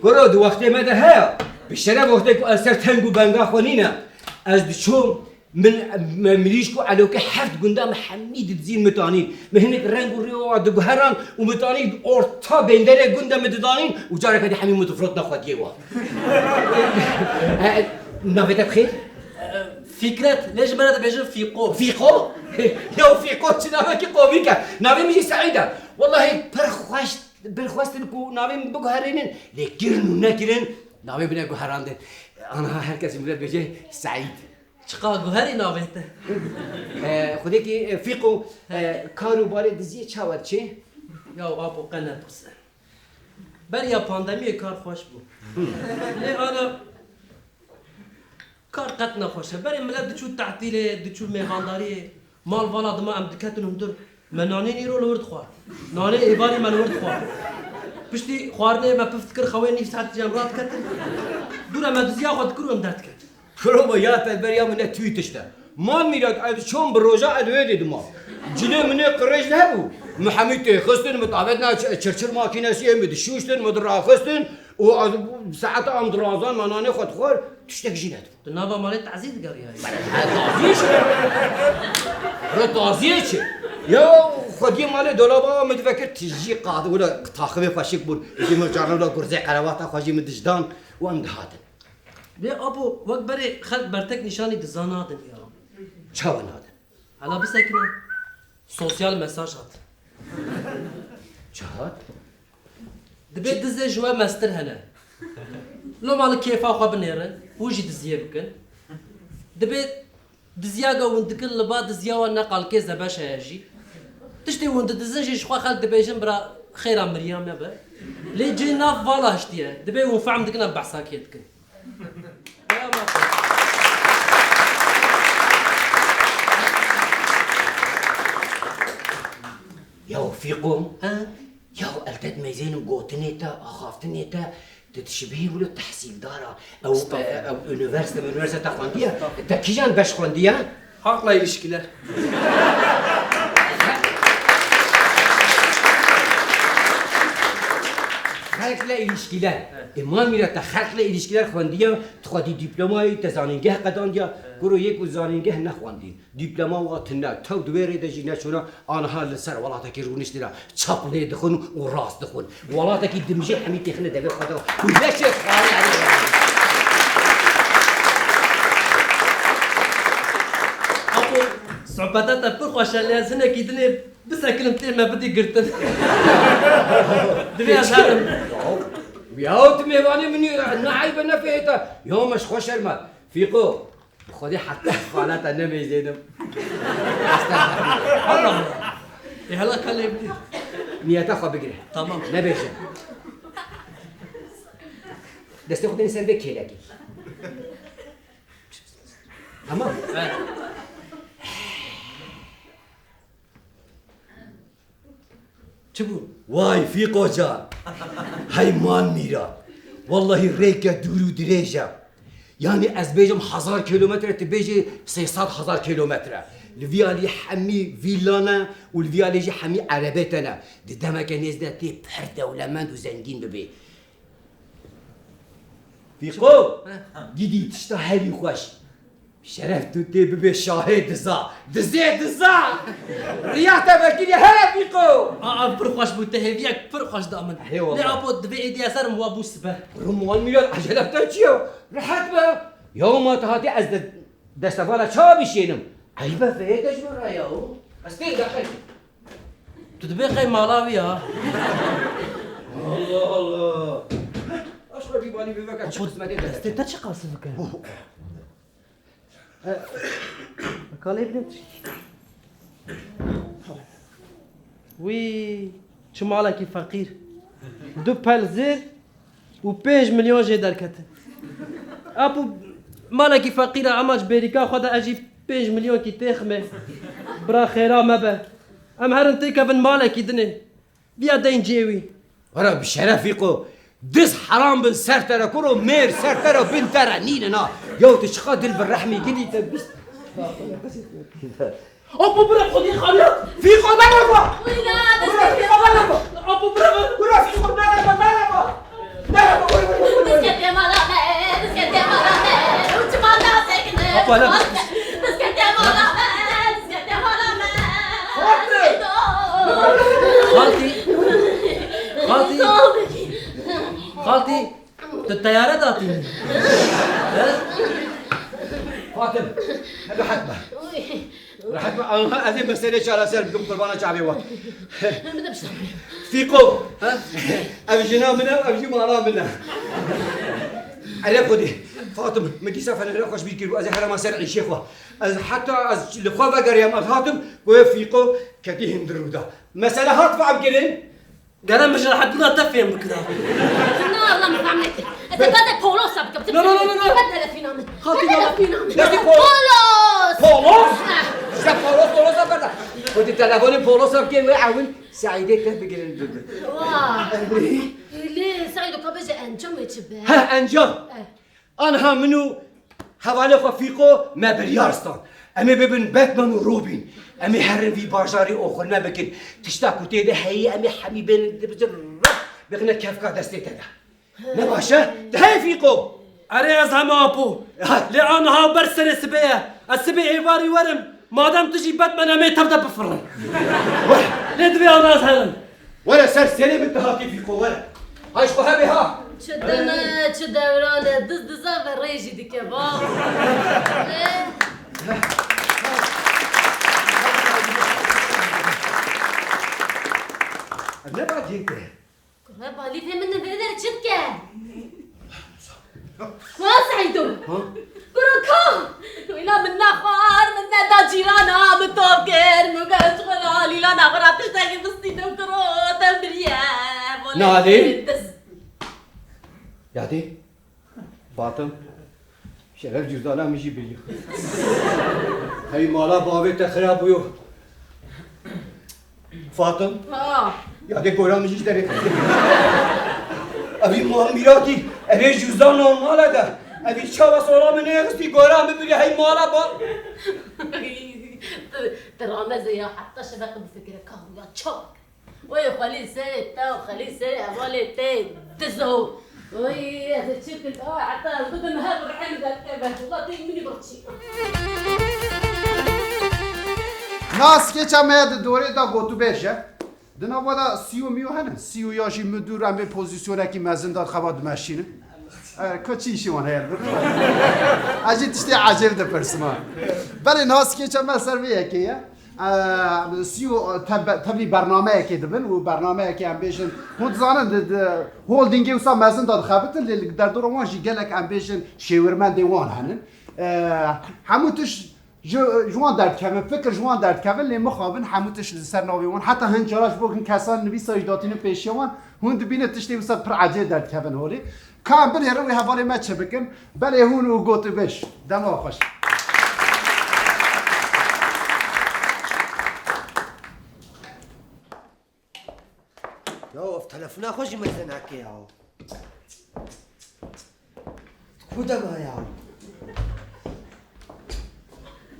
Kuro, di wextê me de heye. Bi şeref wextê ku ez ser teng û benga xwe nîne. Ez diçûm, min, me, mirîşk û elokê heft gunda me hemî didizîn mitanîn. Me hinek reng û rêwa diguheran û mitanîn orta bênderê gunda me didanîn û careke dî hemî min difrotna xwediyê wa. E, navê te bi xêr? Fikret, lê ji me re dibêjin Fîqo. Fîqo? Ya Fîqo çi navekî komîk e. Navê min jî Seîd e. Wellahî pir xweş, pir xwestin ku navê min biguherînin, lê kirin û nekirin navê min neguherandin. Aniha her kesî min re dibêje Seîd. Çiqa guherî navê te. E, xwedêkî, e, Fîqo, e, kar û barê diziyê çawa diçe? Ya apo qe nepirse. Beriya pandemiyê kar xweş bû. Lê ana Kar qet nexweş e. Berê milet diçû tehtîlê, diçû mêvandariyê. Mal vala dima em diketin hundir. Me nanê nîro li wir dixwar. Nanê êvarî me li wir dixwar. Piştî xwarinê me pif dikir, xewê nîv saet jî em radiketin. Dûre me diziya xwe dikir û em derdiketin. Kuro me ya te beriya min ne tûy tişt e. Mal mîrat ez çon bi roja ez wê dê dima. Cilê min ê qirêj hebû. Min hemî têxistin, min davet na ç-, çirçir makînesiyê min dişûştin, min diraxistin. Û ez saeta em dirazan me nanê xwe dixwar, tiştek jî nedibû. Tu nava malê tazî digeriyayî. Re taziyê çi? Re taziyê çi? Ya xwediyê malê dolaba min divekir tijî qad, wila taxivê xweşik bûn. Jî min carna wila gurzê qerewata xwe jî min dijdan û em dihatin. Lê apo, wek berê xelk bertek nîşanî diza nadin ya. Çawa nadin? Hala bisekine. Sosyal mesaj hat. Çi hat? Dibê dizê ji we mestir hene. Loma li kêfa xwe binêrin, hû jî diziyê bikin. Dibê diziya ge hûn dikin li ba diziya wan ne qalkê zebeş heye jî. Tiştê hûn didizin jî ji xwe xelk dibêjin bira xêra miriya me be. Lê cê nav vala hiştiye. Dibê hûn fehm dikin em behsa kê dikin. Ya Fîqo, ha? Ya eltet meyzênim gotinê te, axaftinê te, tu dişibihî wilo tehsîldar a. Ew, Estağfurullah. E, ew unîversîte, unîversîte te xwendiye. Estağfurullah. Te kîjan beş xwendiye? Halkla ilişkiler. Xelkle ilişkiler. Evet. Ê, mal mîra te xelkle ilişkiler xwendiye, tu xwedî dîplomayê, te zanîngeh qedandiye. Evet. Kuro yê ku zanîngeh nexwendî, dîploma wa tune, tew di wê rê de jî neçûna, aniha li ser welatekî rûniştî ne, çap lê dixwin û rast dixwin. Welatekî dimijê hemî têxine devê xwe de. Leşê xwarê hemî. Apo, sohbeta te pir xweş e, lê ez hinekî dinê bisekilim tê me bidî girtin. Divê ez herim. Ya, ya, tu mêvanê min î, ne eybe ne fêhê te. Ya, me ji xwe şerm e. Fîqo. Bi Xwedê heta xala te nemeyzênim. Allah Allah. Ê, hela ka lê bidî. Niyeta xwe bigire. Tamam. Nebêje. Destê xwe dêne ser vê kêlekê. Tamam. He. Çi bû? Way Fîqo can. Hey mal mîra. Wellahî rêke dûr û dirêj e. Yanî ez bêjim hezar kîlometre, tu bêjî sê sed hezar kîlometre. Li vî alî hemî vîla ne û li vî alî jî hemî erebê te ne. Di demeke nêz de tê pir dewlemend û zengîn bibî. Fîqo, gidî tişta herî xweş. Şeref tu tê bibê şahê diza. Dizê diza! Riya te vekirî here Fîqo! A, ev pir xweş bû, te hêviyek pir xweş da min. Hê wallah. Lê apo divê êdî ez herim wa bû sibe. Rum wan milyar ecele te çi ya? Rehet be. Ya ma te hatî ez de destevana çawa bişênim? Eyb e, vê te ji min re ya. Ez tê deqe. Tu dibê qey mala wî ya. Allah Allah. Aşka bir bani bir veka çıkıp hizmete de. Destê te çi qasivik e? Kalê bile. Wî, çi malekî feqîr. Du pel zêr û pênc milyon jê derketin. Apo malekî feqîr e, ema ji bêrîka xwe de ez jî pênc milyonkî têximê. Bira xêra me be. Em herin têkevin malekî dinê. Viya deyn cê wî. Were bi şeref Fîqo. Diz heram bin ser te re kuro, mêr ser te re, bin te re nînin ha. Yaw tu çiqa dil bi rehmî gilî te bist. Apo bira xwedî xaniyat. Fîqo bira xwe. Wîna, Fîqo bira xwe. Apo bira xwe. Bira Fîqo bira xwe, bira xwe. Bira xwe, bira xwe, bira xwe. Diskete mala me, diskete mala me. Uçma da sekne. Apo hele. Diskete mala me, diskete mala me. Xaltî! Xaltî! Xaltî! Xaltî! Tu teyare datînî? He? Fatim, rehet be. Rehet be. Anha ez ê meselê çareser bikim, qurbana çavê we. Fîqo, he? Ev jina min e, ev jî mala min e. Erê Xwedê. Fatim, min dîsa fenere xweş bîr kir û ez ê herema ser îşê xwe. Ez heta ez li xwe vegeriyam, ez hatim, goya Fîqo ketî hindir rû da. Mesele hat fehmkirin? Gere min ji rehetbûna te fêm bikira. Na, Allah min fehmnekir. Ez ê bede polosa bikim. No, no, no, no, no. Bed telefîna min. Xatî bed telefîna min. Destê polo-, polos! Polos? Eh. Ji te polos, polosa berde. Xwedî telefonê polosa bikê wê ewil Seîdê te bigirin bibi. Wa. Lê Seîdo ka bêje encamê çi be? Heh, encam. Eh. Anha min û hevalê xwe Fîqo me biryar stan. Em ê bibin Batman û Robin. Em ê herin vî bajarî oxirine bikin. Tişta ku tê de heyî em ê hemî bên dibijin rap bixine kefka destê te de. Ne baş e? Te heye Fîqo? Erê ez heme apo. Ha. Lê anha ber serê sibê ye. Ez sibê êvarî werim. Madem tu jî Batman em ê tev de bifirin. Were. Lê divê ana ez herim. Were ser serê min tu hatî Fîqo were. Hay ji xwe hebê ha. Çi dem e, çi dewran e, diz diza ve rê jî dike, va. Ev ne bacê te? Kure balîfê min li vê der çi dike? Wa Seîdo! Ha? Kuro ka! Wîna min nexwar, min neda cîrana, min top kir, min got ji xwe re, lîlana xwe re tiştekî bistînim kuro, te biriye. Nalê? Diz. Yadê? Fatim, şeref cüzdana min jî biriyo. Hey mala bavê te xira bûyo. Fatim. Ha. Yadê gora min jî ji derê xistî. Evî mal mîratî, evê cüzdan normal e de. Evî çawa sola min nêxistî, gora min biriyo, hey mala ba. Te rameze ya, heta şeveqê bifikire, ka ya çawa. Oy, xwelî serê te û xwelî serê hevalê te dizo. Oy, ez ê çi bikim? Oy, heta ez bidim hev rihê min derkeve. Wela tê min ê birçî. Na skeça me ya di dorê de gotûbêj e. Di nava de C E O mîyo hene. C E O ya jî müdür em ê pozîsyonekî mezin de xebat dimeşînin. E, ka çi îşê wan heye li vir? Ez jî tiştê ecêb dipirsim ha. Belê niha skeça me ser vê yekê ye. E, C E O teb-, tevlî bernameyekê dibin û bernameyekê em bêjin, hûn dizanin di, di holdingê wisa mezin de dixebitin, lê li derdora wan jî gelek em bêjin şêwirmendê wan henin. E, hemû tişt ji, ji wan derdikevin, fikir ji wan derdikevin, lê mixabin hemû tişt li ser navê wan. Heta hin cara ji bo hin kesan nivîsa jî datînin pêşiya wan, hûn dibînin tiştê wisa pir ecêb derdikevin holê. Ka em binêrin wê hevalê me çi bikin? Belê hûn û gotûbêj. Dema xweş. Ya ev telefona xwe jî meze nake ya. Ku dema ya.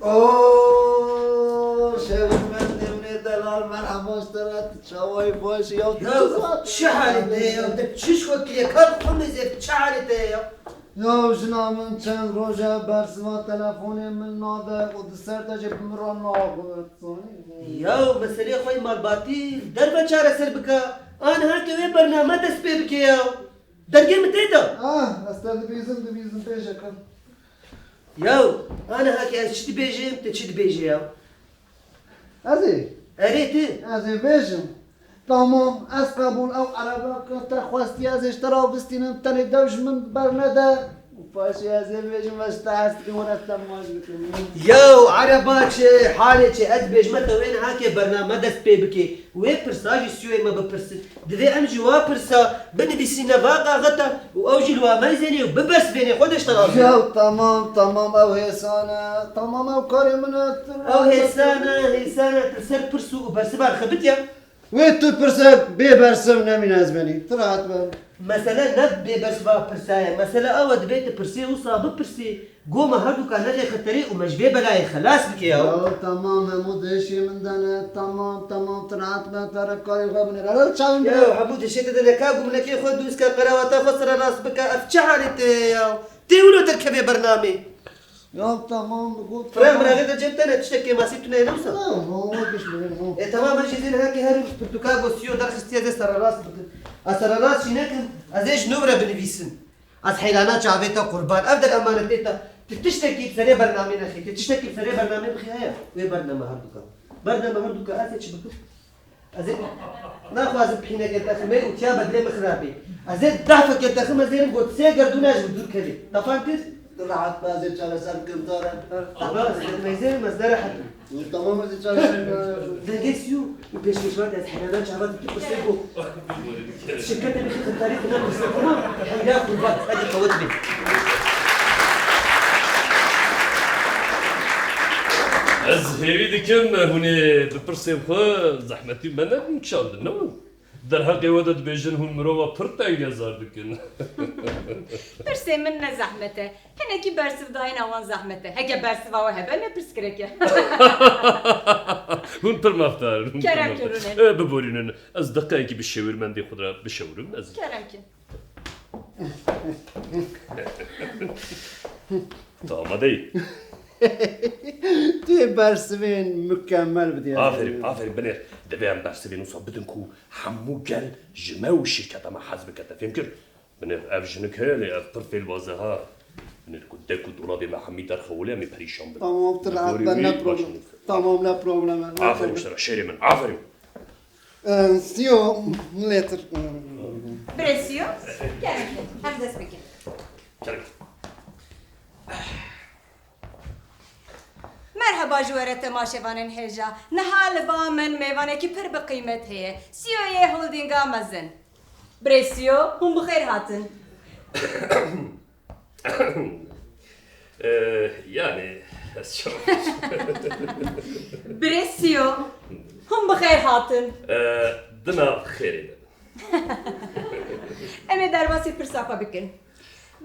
Oo, şevî me, demê delal, merhaba ji te re, tu çawayî baş, ya tu Ya, çi zat çi halê te ye ya? Te çi ji xwe kiriye? Kar xwe mêze, çi halê te ye ya? Ya, jina min çend roj e bersiva telefonê min nade û di ser de jî bi min re naxwe. Ya, meseleyê xwe yê malbatî derve çareser bike. Aniha ke wê bername dest pê bike ya. Dergê min tê de. Ah, ez te dibîzim, dibîzim, bêje ka. Yaw, aniha ke ez çi dibêjim, tu çi dibêjî yaw? Ez ê? Erê tu? Ez ê bêjim. Tamam, ez qebûl, ew ereba ke te xwestiye, ez ê ji te re bistînim, tenê dew ji min bernede. Û paşê ez ê bêjim, ez ji te hez dikim, were te maç bikim. Yaw, ereba çi, halê çi, ez dibêjime te wê niha ke bername dest pê bikê. Wê pirsa jî Siyoyê me bipirsin. Divê em jî wa pirsa binivîsîne va kaxeta û ew jî li wa meyzênê û bibersivênê xwe de ji te razî. Ya tamam, tamam, ew hêsan e. Tamam, ew karê min e. Ew hêsan e, hêsan e, tu li ser pirs û bersivan xebitiye. Wê tu pirse bê bersiv nemîne ez benî. Tu rahat be. Mesele ne bê bersiva pirsa ye. Mesele ew e, divê tu pirsê wisa bipirsî. Go me herduka nexê xeterê û me ji vê belayê xelas bike ya. Ya, tamam, hemû dihişê min de ne. Tamam, tamam, tu rahat be, te re karê xwe binêre. Re çavin bide. Ya, hemû dihişê te de ne, ka gumlekê xwe dûz ke, qerawata xwe sererast bike. Ev çi halê te ye ya? Tê wilo derkevê bernamê. Ya, tamam, got. Firaya tamam. Miraxê de cem te ne, tiştek kêmasî tune ye, ne wisa? Ya, no, no, giş bile, no. E, tamam, ez jî zê niha ke her pirtûka go Siyo derxistiye, ez ê sererast bikim. Ez sererast jî nekim, ez ê ji nû re binivîsim. Ez heyrana çavê te qurban. Ev der emanetê te. Tu tiştekî bi serê bernamê nexê. Tu tiştekî bi serê bernamê bixî heye. Wê bername herduka. Bername herduka ez ê çi bikim? Ez ê naxwazim pîneke te ximê û tiya bedlê min xirabê. Ez ê dehfeke te xim ez ê rim got sê gerdûna ji dûr kevê. Te fam kir? Tu rehet be, ez ê çareser bikim, zare. Baba, ez meyzê rim, ez nerehet im. Tamam, ez ê çareser bikim. Dengê Siyo û pêşkêşvan ez heyrana çava tu pirsê go. Şirketê min xetarî tine pirsê xwe ma heyra qurban. Hadi qewet bê. Ez hêvî dikim hûn ê bi pirsên xwe zehmetî me nebûn çandin, ne win? Derheqê we de dibêjin hûn mirova pir tengezar dikin. Pirsê min ne zehmet e. Hinekî bersivdayîna wan zehmet e. Heke bersiva we hebe, ne pirsgirêk e. Hûn pir mafdar in, hûn pir Kerem mafdar. Kerûne. E, biborînin. Ez deqeyekî bi şêwirmendê xwe de bişewirim. Ez Kerem kin. Tu amade yî? Tu yê bersivên mukemmel bidî. Aferîn, aferîn, binêr. Divê em bersivên wisa bidin ku hemû gel ji me û şîrketa me hez bike. Te fêm kir? Binêr, ev jinik heye lê ev pir fêlbaz e ha. Binêr ku dek û dolabê me hemî derxewilê em ê perîşan bin. Tamam, tu rahat be, ne problem. Tamam, ne problem. Aferîn ji te re, şêrê min, aferîn. Ee, Siyo, lêtir. Birê Siyo, kerem kin, em dest bikin. Kerem. Merheba ji we re temaşevanên hêja. Niha li ba min mêvanekî pir bi qîmet heye. Siyoyê Holdînga Mezin. Birê Siyo, hûn bi xêr hatin. Eh, yani, ez çawa Birê Siyo, hûn bi xêr hatin. Eh, di nav xêrê de bin. Em ê derbasî pirsa xwe bikin.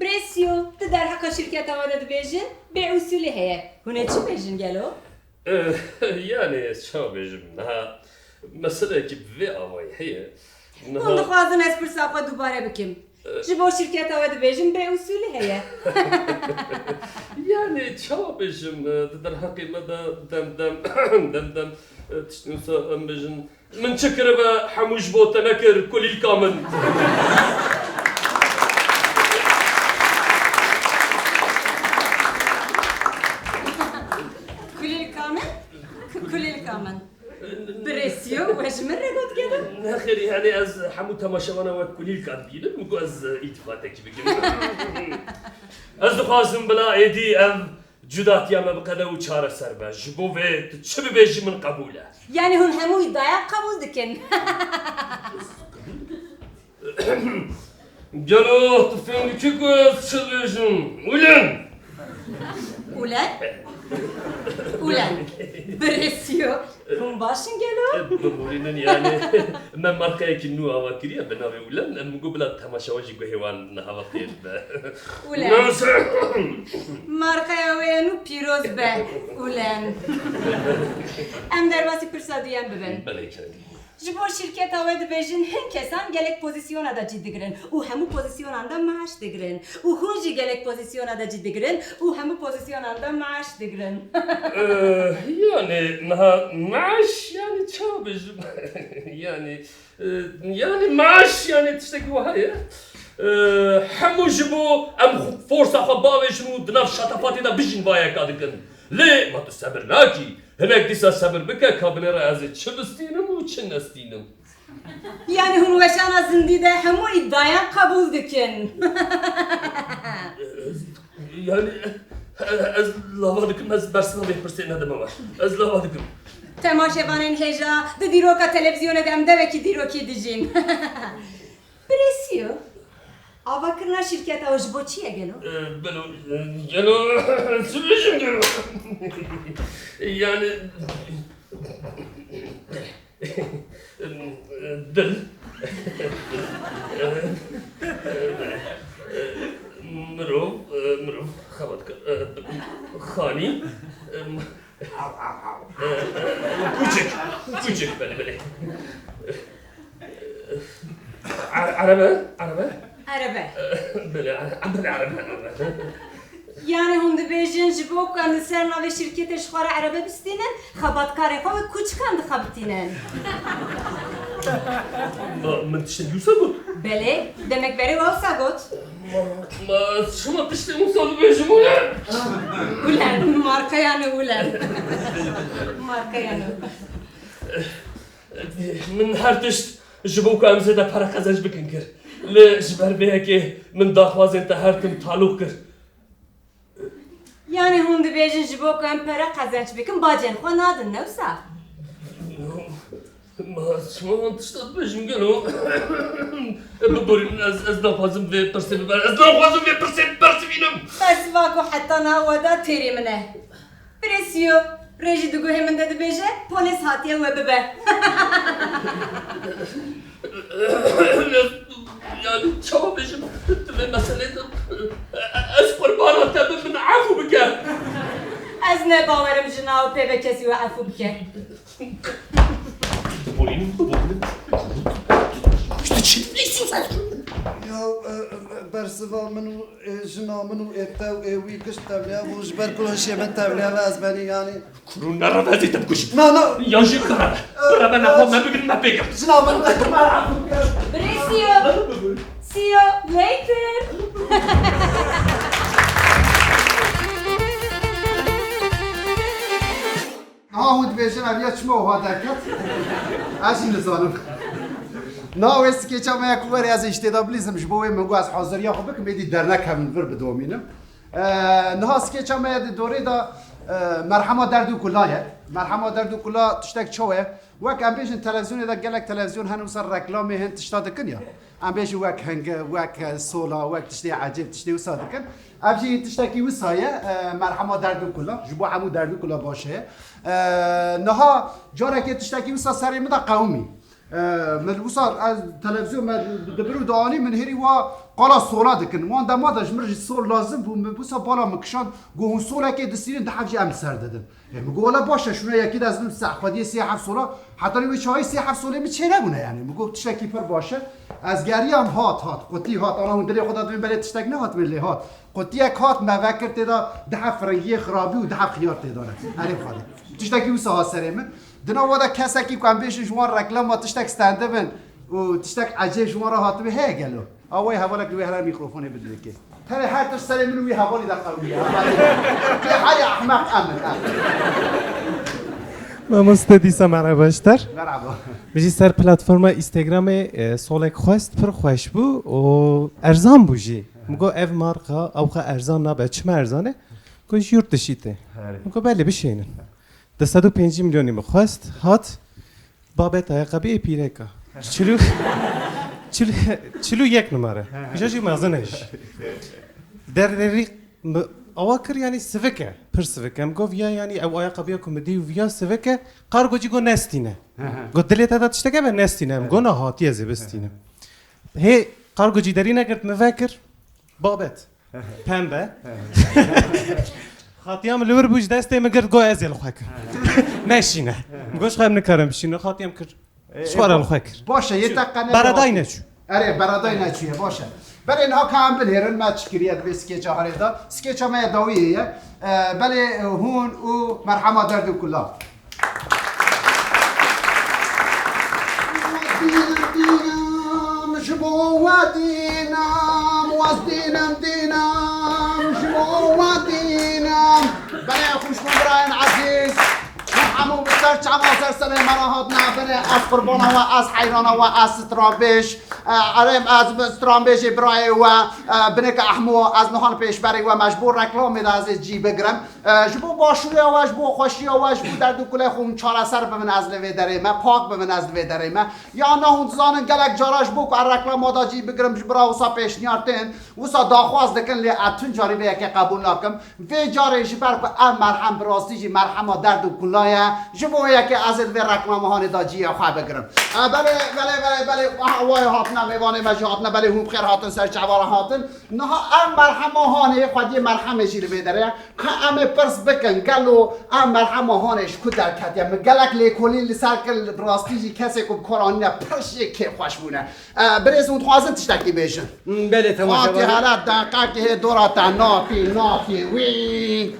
Birê Siyo, tu derheqa şîrketa we de dibêjin, bêusûlî heye. Hûn ê çi bêjin gelo? Eh, yani, ez çawa bêjim? Niha meseleyekî bi vê awayî heye. Niha Hûn dixwazin ez pirsa xwe dubare bikim. Ji bo şîrketa we dibêjin bêusûlî heye. Yani, çawa bêjim, e, di derheqê me de dem dem, dem dem, e, tiştên wisa em bêjin. Min çi kiribe, hemû ji bo te nekir, kulîlka min. Kulîlka min? Ku-, kulîlka min. Birê Siyo, we ji min re got gelo? Nexêrî, yani ez hemû temaşevana we kulîlka dibînim, min got ez îltifatekî bikim. Ez dixwazim bila êdî ev cudatiya me biqede û çareser be. Ji bo vê tu çi bibêjî min qebûl e. Yani hûn hemû îdaya qebûl dikin? Gelo tu fêm dikî ku ez çi dibêjim? Ulen! Ulen? Ulen. Birê Siyo, Hûn baş in gelo? Biborînin yani. Me markayekî nû ava kiriye bi navê Ulen. Em got bila temaşevan jî guhê wan niha ve fêr be. Ulen. Markaya we nû pîroz be. Ulen. Em derbasî pirsa duyen bibin. Belê kerem. Ji bo şîrketa we dibêjin hin kesan gelek pozîsyona de cî digirin û hemû pozîsyonan de maaş digirin û hûn jî gelek pozîsyona de cî digirin û hemû pozîsyonan de maaş digirin. Eh, yani niha maaş yani çawa bêjim? Yani, eh, yani maaş yani tiştekî wiha ye. Eh, hemû ji bo em xwe- forsa xwe bavêjin û di nav şatafatê de bijîn vayeka dikin. Lê ma tu sebir nakî. Hinek dîsa sebir bike, ka binêre ez ê çi bistînim û çi nestînim. Yani hûn weşana zindî de hemû îdiayan qebûl dikin. Yani ez lava dikim, ez bersiva vê pirsê nedime we. Ez lava dikim. Temaşevanên hêja, di dîroka televîzyonê de em devekî dîrokî dijîn. Birêsiyo, avakirina şîrketa we ji bo çi ye gelo? Eh, belo, eh, gelo, çi bêjim gelo? Yani, dil. Mirov, mirov, xebatkar, xanî, kûçik, kûçik, belê, belê. Erebe, erebe. Erebe. Belê, erebe, erebe. Yani hûn dibêjin ji bo ku em li ser navê şîrketê ji xwe re erebe bistînin, xebatkarê xwe wek kûçikan dixebitînin. Ma min tiştekî wisa got? Belê, demek berê we wisa got. Ma, ma çima tiştê wisa dibêjim wile? Ulen, markaya nû Ulen. Markaya nû. Min her tişt ji bo ku em zêde pere qezenc bikin kir. Lê ji ber vê yekê min daxwazên te her tim talûq kir. Yani hûn dibêjin ji bo ku em pere qezenc bikin, bacên xwe nadin, ne wisa? Ma çima van tişta dibêjim gelo? Biborînin, ez, ez naxwazim vê pirsê biber. Ez naxwazim vê pirsê bibersivînim. Bersiva ku heta niha we da têrê min e. Birêsiyo, rê jî di guhê min de dibêje, polês hatiye we bibe. Yani çawa bêjim, di vê meselê de ez qurbana te bim, min efû bike. Ez ne bawerim jina û pê ve kesî we efû bike. Biborînin, biborînin. Ya, e, e, bersiva min û, e, jina min û ê te û ê wî giş tevliya bû, ji ber ku hişê min tevliya ve ez benî, yani. Kurûn, ne reve ez ê te bikujim. Na, na. Yan jî bireve. Bireve, nexwe me bibin, me pê kir. Jina min. Birê, see you. See you later. Niha hûn dibêjin, ev ya çima wiha derket? Ez jî nizanim. Niha wê skêça me ya ku werê ez ê ji tê de bilîzim, ji bo wê min got ez haziriya xwe bikim, êdî dernekevin vir bidomînim. Ee, niha skêça me ya di dorê de, e, merhema derd û kula ye. Merhema derd û kula tiştek çawa ye? Wek em bêjin televîzyonê de gelek televîzyon hene wisa reklamê hin tişta dikin ya. Em bêjin wek hingiv, wek, e, sola, wek tiştê ecêb, tiştê wisa dikin. Ev jî tiştekî wisa ye, e, merhema derd û kula. Ji bo hemû derd û kula baş e. E, niha carekê tiştekî wisa serê min de qewimî. E, min wisa ez televîzyon me dibir û dianî min hêrî wa qala sola dikin. Wan dema de ji min re jî sol lazim bû. Min wisa bala min kişand, got hûn solekê distînin, di hev jî em ser didin. E, min got wele baş e, şûna yekî de ez bim se-, xwediyê sê heft sola, hetanî wê çayî sê heft solê min çênebûne yani. Min got tiştekî pir baş e. Ez geriyam, hat, hat. Qutî hat. Ana hûn dilê xwe de dibên belê tiştek nehat min lê hat. Qutiyek hat, me vekir tê de, di heb firingiyê xirabî û di heb xiyar tê de ne. Erê xwedê. Tiştekî wisa hat serê min. Di nav de kesekî ku em bêjin ji wan reklama tiştek stendibin û tiştek ecêb ji wan re hatibê heye gelo? A wê hevalek li wê here mîkrofonê bidike. Tenê her tişt serê min û wî hevalî de qewimiye. Hevalî. Lê haya ehmeq em in, em. Mamoste dîsa merheba ji te re. Merhaba. Min jî ser platforma Instagramê, e, solek xwest, pir xweş bû û erzan bû jî. Min got ev marka ewqe erzan nabe. Çima erzan e? Got ji yurt dişî tê. Herê. Min got belê bişênin. Du sed û pêncî milyonî min xwest, hat, babet ayakkabı ê pîreka. Çil û, çil, çil û yek numare. He, he. Îja jî mezin e jî. Derderî mi-, Awa kir, yanî sivik e. Pir sivik e. Em got viya, yanî ew ayaqqabiya ku min dî û viya sivik e. Kargo jî got nestîne. Got dilê te de tiştek hebe nestîne. Em got na, hatiye zê bistîne. Hê kargo jî derî negirt, min vekir. Babet. Pembe. Xatiya min li wir bû, ji destê min girt, got ez ê li xwe kim. Neşîne. Min got ji xwe em nikarin bişînin. Xatiya min kir. Ji xwe re li xwe kir. Baş e, yê te qene Beredayî neçû. Erê, beredayî neçûye, baş e. Belê niha ka em binêrin, me çi kiriye di vê skeça herê de. Skeça me ya dawiyê ye. E, belê, e, hûn û merhema derd û kula. Dînim, dînim, ji bo we dînim, waz dînim, dînim, ji bo we dînim. Belê, xwişk û birayên ezîz, hûn hemû bi ser çavan ser serê me re hatine binê. Ez qurbana we, ez heyrana we, ez stranbêj. E, erê, ez stranbêjê birayê we, e, binêke Ehmo, ez niha li pêşberê we, me ji bo reklamê de ez ê cî bigirim. E, ji bo başûriya we, ji bo xweşiya we, ji bo derd û kulê xwe hûn çareser bibin, ez li vê derê me, pak bibin, ez li vê derê me. Ya na hûn dizanin gelek cara ji bo ku ez reklama da cî bigirim, ji bira wisa pêşniyar tên, wisa daxwaz dikin, lê ez tun carî vê yekê qebûl nakim. Vê carê ji ber ku ev merhem bi rastî jî merhema derd û kula ye, ji bo wê yekê ez ê li vê reklama hanê da cîya xwe bigirim. E, belê, belê, belê, belê, aha, wayê hatine, mêvanê me jî hatine, belê hûn bi xêr hatin, ser çava re hatin. Niha ev merhema hanê, xwediyê merhemê jî li vê derê ye. Ka em ê pirs bikin, gelo ev merhema hanê ji ku derketiye? Min gelek lêkolîn li ser kir, bi rastî jî kesê ku bi kar anîne pir jê kêfxweş bûne. E, birêz hûn dixwazin tiştekî bêjin? Hmm, belê, temaşevan. Fatî hele deqekê hê dora te napî, napî, wî.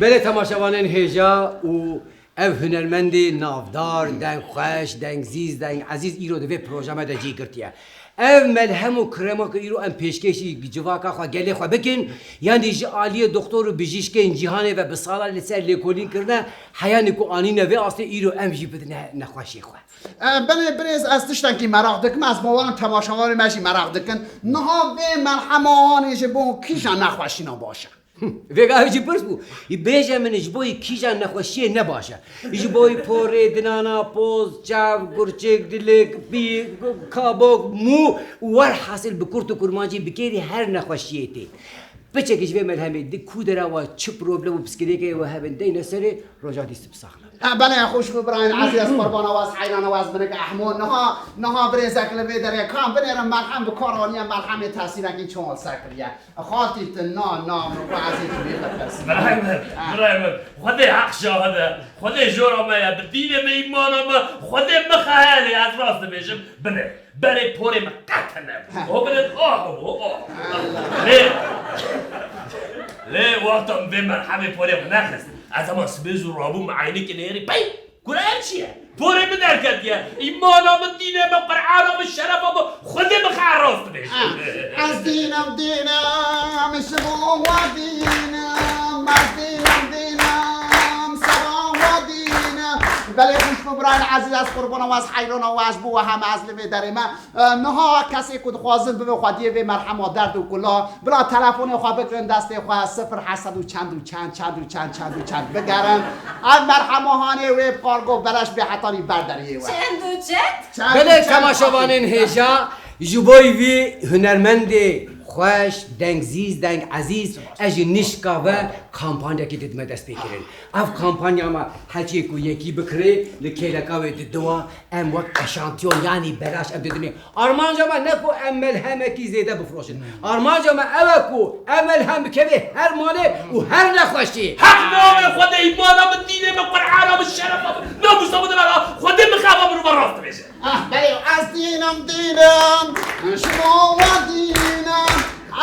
Belê, temaşevanên hêja û ev hunermendê navdar, dengxweş, dengzîz, dengezîz îro di vê proje me de cî girtiye. Ev melhem û krema ku îro em pêşkêşî civaka xwe, gelê xwe bikin, yanî ji aliyê doktor û bijîşkên cîhanê ve bi sala li ser lêkolîn kirine, heyanî ku anîne vê astê îro em jî bidine nexweşê xwe. E, belê birêz, ez tiştekî meraq dikim, ez bawerim temaşevanê me jî meraq dikin. Niha vê merhema hanê ji bo kîjan nexweşîna baş e? Vêga ew jî pirs bû. Bêje min, ji bo kîjan nexweşiyê ne baş e? Ji bo porê, dinana, poz, çav, gurçik, dilik, pî, kabok, mû û werhasil bi kurt û kurmancî bi kêrî her nexweşiyê tê. Piçekî ji vê melhemê di ku dera we çi problem û piskirêkê we hebin deyne serê, roja dî sip sax. Ha, belê, xwişk û birayên ezîz, ez qurbana we, ez heyrana we, ez binêke Ehmo. Niha, niha birêzek li vê derê, ka em binêrin, melhem bi kar aniye, melhemê tesîrekî çawa li ser kiriye. Xaltî, tu na, na, min ku ez ê tu bê bipirs. Birayê min, birayê min, Xwedê heq şahid e, Xwedê jora me ye, bi dînê me, îmana me, Xwedê mixehelê, ez rast dibêjim, binê. Berê porê min qet hene bû. O binê, oh, oh, oh. Lê, lê wexta min vê merhemê porê min nexist, ez hema sibê zû rabûm, min eynekê nêrî, pey! Kura ev çi ye? Porê min derketiye. Îmana min, dînê min, Qur'ana min, şerefa min, Xwedê min xeras dibêje. Ah, ez dînim, dînim, ji bo we dînim, ez dînim, dînim, seba we dînim. Belê xwişk û birayên ezîz, ez qurbana we, ez heyrana we, ez bo we heme ez li vê derê me. E, niha kesê ku dixwazin bibin xwediyê vê merhema derd û kula, bila telefonê xwe bigirin destê xwe, sifir heşt sed û çend û çend, çend û çend, çend û çend bigerin. Ev merhema hanê wê bi kargo beleş bê hetanî ber deriyê we. Çend û çend? Çend û çend. Belê, temaşevanên hêja, ji bo vî hunermendê xweş, dengzîz, deng ezîz, ez ji nişka ve kampanyekê didime destpêkirin. Ev kampanya me heçiyê ku yekî bikirê, li kêleka wê didiwa, em wek eşantiyon, yanî belaş ev didinê. Armanca me ne ku em melhemekî zêde bifroşin. Armanca me ew e ku ev melhem bikeve her malê û her nexweşiyê. Heq navê Xwedê, îmana min, dînê min, Qur'ana min, şerefa min, namûsa min, Xwedê min xefa mirova rast dibêje. Ah, belê, ez dînim, dînim, ji bo we dînim,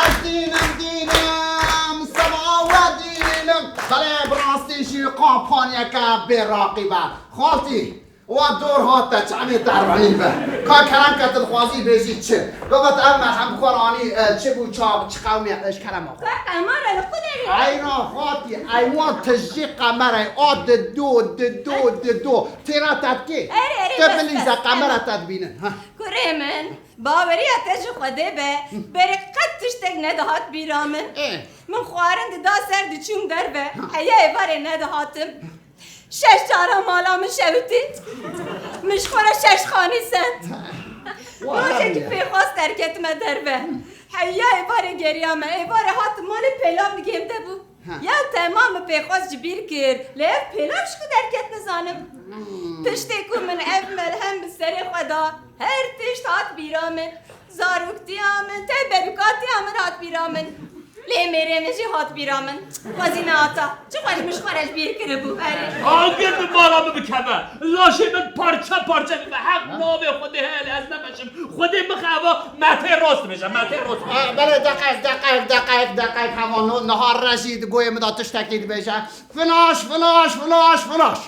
ez dînim, dînim, seba we dînim. Belê, bi rastî jî kampanyeke bê raqîb e. Xaltî, wa dor hat te, çemê te renî be. Ka kerem ke tu dixwazî bêjî çi? Gavet ev merhem bi kar anî, e, çi bû, çav, çi qewmê, e, ji kerema xwe. Ka qemara li xwe derê. Eyna xatî, eywan tijî qemerey, a dido, dido, dido. Têra te dikê. Erê, erê, bes, bes. Te bilîze qemera te dibînin. Ha. Kurê min, baweriya te ji Xwedê be, berê qet tiştek nedihat bîra min. Ê. Min xwarin dida ser diçûm derve, heya êvarê nedihatim. Şeş cara mala min şewitî. Min ji xwe re şeş xanî send. Rojekî pêxwas derketime derve. Heya êvarê geriyame, êvarê hatim malê pêlan bi gêm de bû. Ya tema min pêxwaz ji bîr kir, lê ev pêlav ji ku derket nizanim. Tiştê ku min ev melhem bi serê xwe da, her tişt hat bîra min. Zaroktiya min, tey berûkatiya min hat bîra min. Lê mêrê min jî hat bîra min. Xwezî nehata. Çi xwe ji min ji xwe re ji bîr kiribû, erê. Agir bi mala min bikeve. Laşê min parçe parçe bibe. Heq navê Xwedê heye lê ez nemeşim. Xwedê bixeva, me tê rast bêje, me tê rast bêje. Ah, belê, deqek, deqek, deqek, deqek, hema no-, nahar rejî di goyê min de tiştekî dibêje. Flaş, flaş, flaş, flaş.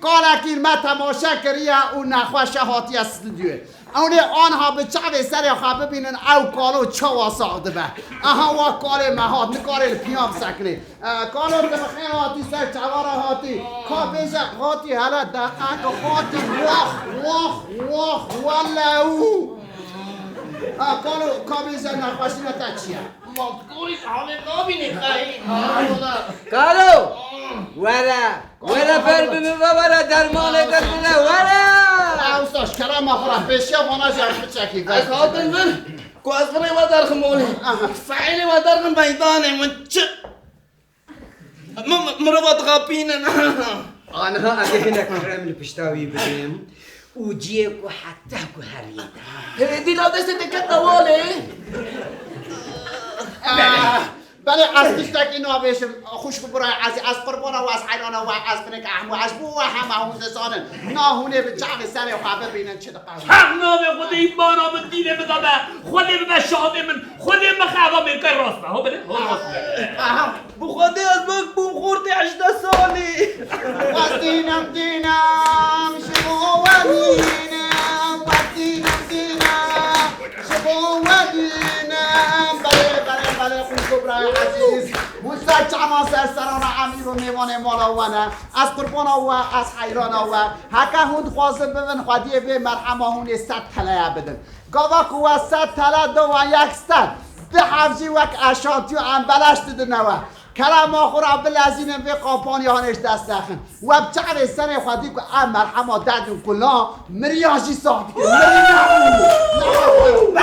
Kalekî me temaşe kiriye û nexweşe hatiye stûdyoyê. Ew ê anha bi çavê serê xwe bibînin ew kalo çawa sax dibe. Aha wa kalê me hat, nikarê li piya bisekinê. E, kalo tu bi xêr hatî, ser çava re hatî. Ka bêje hatî, hele deqek hatî. Wah, wah, wah, welew. E, kalo, ka bêje nexweşîna te çi ye? Matkorî halê nabînî qehî. Kalo, were. Were ber bi min ve, were dermanê te bide, were! Usta, ji kerema xwe re pêşiya vana jî ez biçekî. Ez hatim vir, ku ez virê we derxim olî. Aha. Feîlê we derxim meydanê min çi? Mi-, mi-, mirova dixapînin. Aniha ez ê hinek krem li pişta wî bidim û ciyê ku heta ku heriyê de. Hê, dîla destê te ket ewalê. Ah. Belê, ez tiştekî nabêjim, xwişk û birayê ezîz, ez qurbana we, ez heyrana we, ez binêka Ehmo, ez bo we hema hûn dizanin. Na hûn ê bi çavê serê xwe bibînin çi diqewin. Heq navê Xwedê îmana min dînê min de be. Xwedê bibe şahidê min. Xwedê bixe eva mêrkay rast be. Ho belê, ho rast be. Aha. Bi Xwedê ez wek bûm xortê hejdeh salî. Ez dînim, dînim, ji bo we dînim, ez dînim, dînim. Ji bo we dînim. Belê, belê, belê, xwişk û birayê ezîz. Hûn ser çavan ser seran re em îro mêvanê mala we ne. Ez qurbana we, ez heyrana we. Heke hûn dixwazin bibin xwediyê vê merhema hûn ê sed teleya bidin. Gava ku we sed tele da we yek sed, du hev jî wek eşantiyo em beleş didine we. Kerema xwe re bilezînin vê kampanya hanê ji dest nexin. We bi çavê serê xwe dî ku em merhema derdin ku la miriya jî sax dikin. Mirî nebû.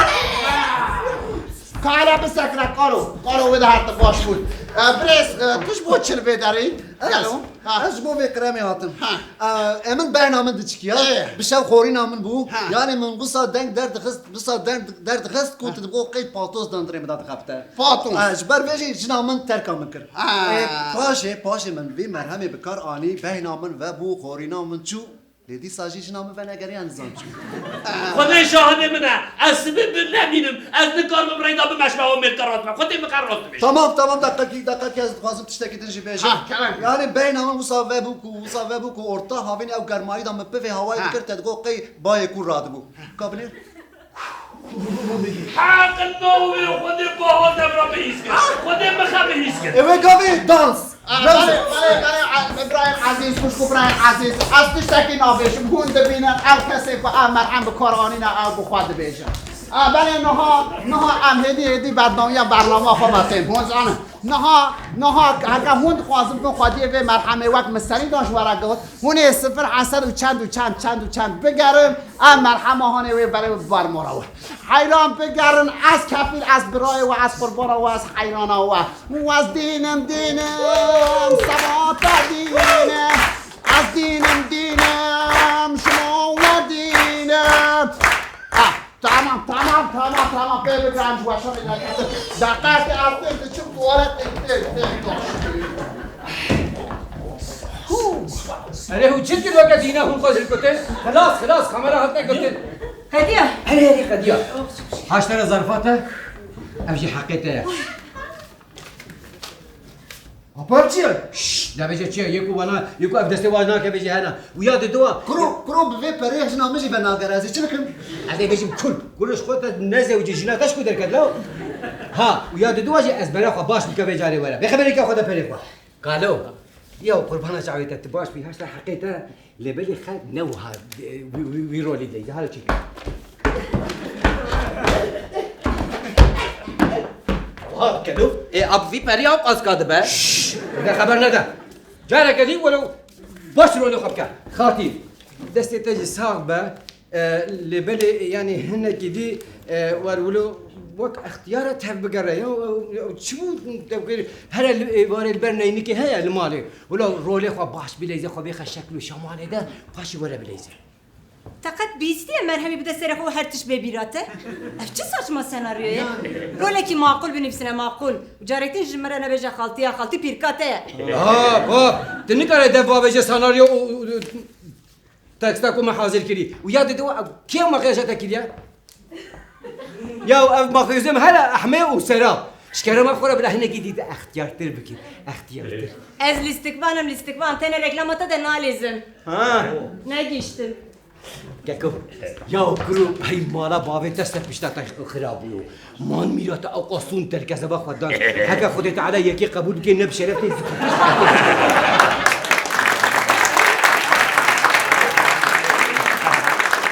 Ka hele bisekine karo. Karo wê de her ti baş bûn. E, birêz, e, tu ji bo çi li vê derê? Gelo? Ha. Ez ji bo vê kremê hatim. Ha. E, e, min behna min diçikiya. Ê. Bi şev xorîna min bû. Ha. Yani min wisa deng derdixist, wisa deng derdixist ku tu dibo qey patos dandirê min de dixebite. Patos. E, ji ber vê jî jina min terka min kir. Ha. E, paşê, paşê min vê merhemê bi kar anî, behna min vebû, xorîna min çû. Lê dîsa jî jina min venegeriya nizam çû. Xwedê şahidê min e. Ez sibê bi nemînim. Ez nikarim bi reyda bimeşme û mêrka rast me. Xwedê min qe rast bibêje. Tamam, tamam, deqekî, deqekî ez dixwazim tiştekî din jî bêjim. Ha, kerem. Yani beyna min wisa vebû ku, wisa vebû ku orta havîn ew germayî da min pivê hawayê Ha. dikir, te digot qey bayê kûr radibû. Ka binêr? Heq navê Xwedê baha devra bihîs kir. Xwedê min xe bihîs kir. Ê wê gavê dans. Ah, Dans. Belê, belê, belê, a, Îbrahîm Ezîz, xwişk û birayên ezîz, ez tiştekî nabêjim. Hûn dibînin, ev kesê ku ev merhem bi kar anîne, ew bi xwe dibêjin. Ah, belê, niha, niha em hêdî hêdî bernamiya bernama xwe ve tên. Hûn zanin. Niha, niha heke hûn dixwazin bin xwediyê vê merhemê wek min serî da ji we re got, hûn ê sifir hesed û çend û çend, çend û çend bigerin, ev merhema hanê wê berê bi ber mora we. Heyran bigerin, ez kefîl, ez birayê we, ez qurbana we, ez heyrana we. Ez dînim, dînim, sebata dînim. Ez dînim, dînim, şima we dînim. Ah, tamam, tamam, tamam, tamam. Pê bigirin ji weşanê derketin. Deqet ez pê diçim tuwaletê, pê, pê, pê. Erê hûn çi dikir weke dîne hûn xwe zilkutin? Xilas, xilas, kamera hatine kutin. Hediye. Erê, erê, hediye. Haşt tane zarfa te, ev jî heqê te ye. Apar çi ye? Şşş, nebêje çi ye? Yê ku wana, yê ku ev destê wan nake bêje hena. Û ya diduwa. Kuro, kuro bi vê perê jina min jî venagere, ez ê çi bikim? Ez ê bêjim kul. Kul ji xwe te nezewicî, jina te ji ku derket law? Ha, û ya diduwa jî ez bera xwe baş bike vê carê were. Bê xeberê ke xwe de perê xwe. Kalo. Ya qurbana çavê te, tu baş bî, haşta heqê te. Lê belê xelk ne wiha, e, wî, wî, wî rolî de, îdare çêkir. Wiha dike lo. Ê, ab vî perî ab aska dibe. Şşş! De xeber nede. Careke dî welo baş rolê xwe bike. Xatî, destê te jî sax be. E, lê belê, yanî hinekî dî, e, wer wilo wek extiyara tev bigere ya, e, e, çi bû tevkir here li êvarê li ber neynikê heye li malê. Wilo rolê xwe baş bileyze, xwe bêxe şekl û şemalê de, paşî were bileyze. Te qet bihîstiye merhemî bide serê xwe û her tişt bê bîra te? Ev çi saçma senaryo ye? Rolekî maqûl binivîsine, maqûl. Û carek din ji min re nebêje xaltiya, xaltî pîrka te ye. Ha, ha, tu nikare dev bavêje senaryo û, û, û teksta ku me hazir kirî. Û ya dide we kê makyajê te kiriye? Ya ev makyajê me hele Ehmê û Serap. Ji kerema xwe re bila hinekî dî de extiyartir bikî. Extiyartir. Ez lîstikvan im, lîstikvan. Tenê reklama te de nalîzim. Ha. Negihîştim. Keko. Ya kuro, hey mala bavê te ser pişta te xira bûyo. Man mîra te ewqas sûn terkezeba xwe dan. Heke Xwedê Teala yekê qebûl bike, ne bi şeref tê zikî.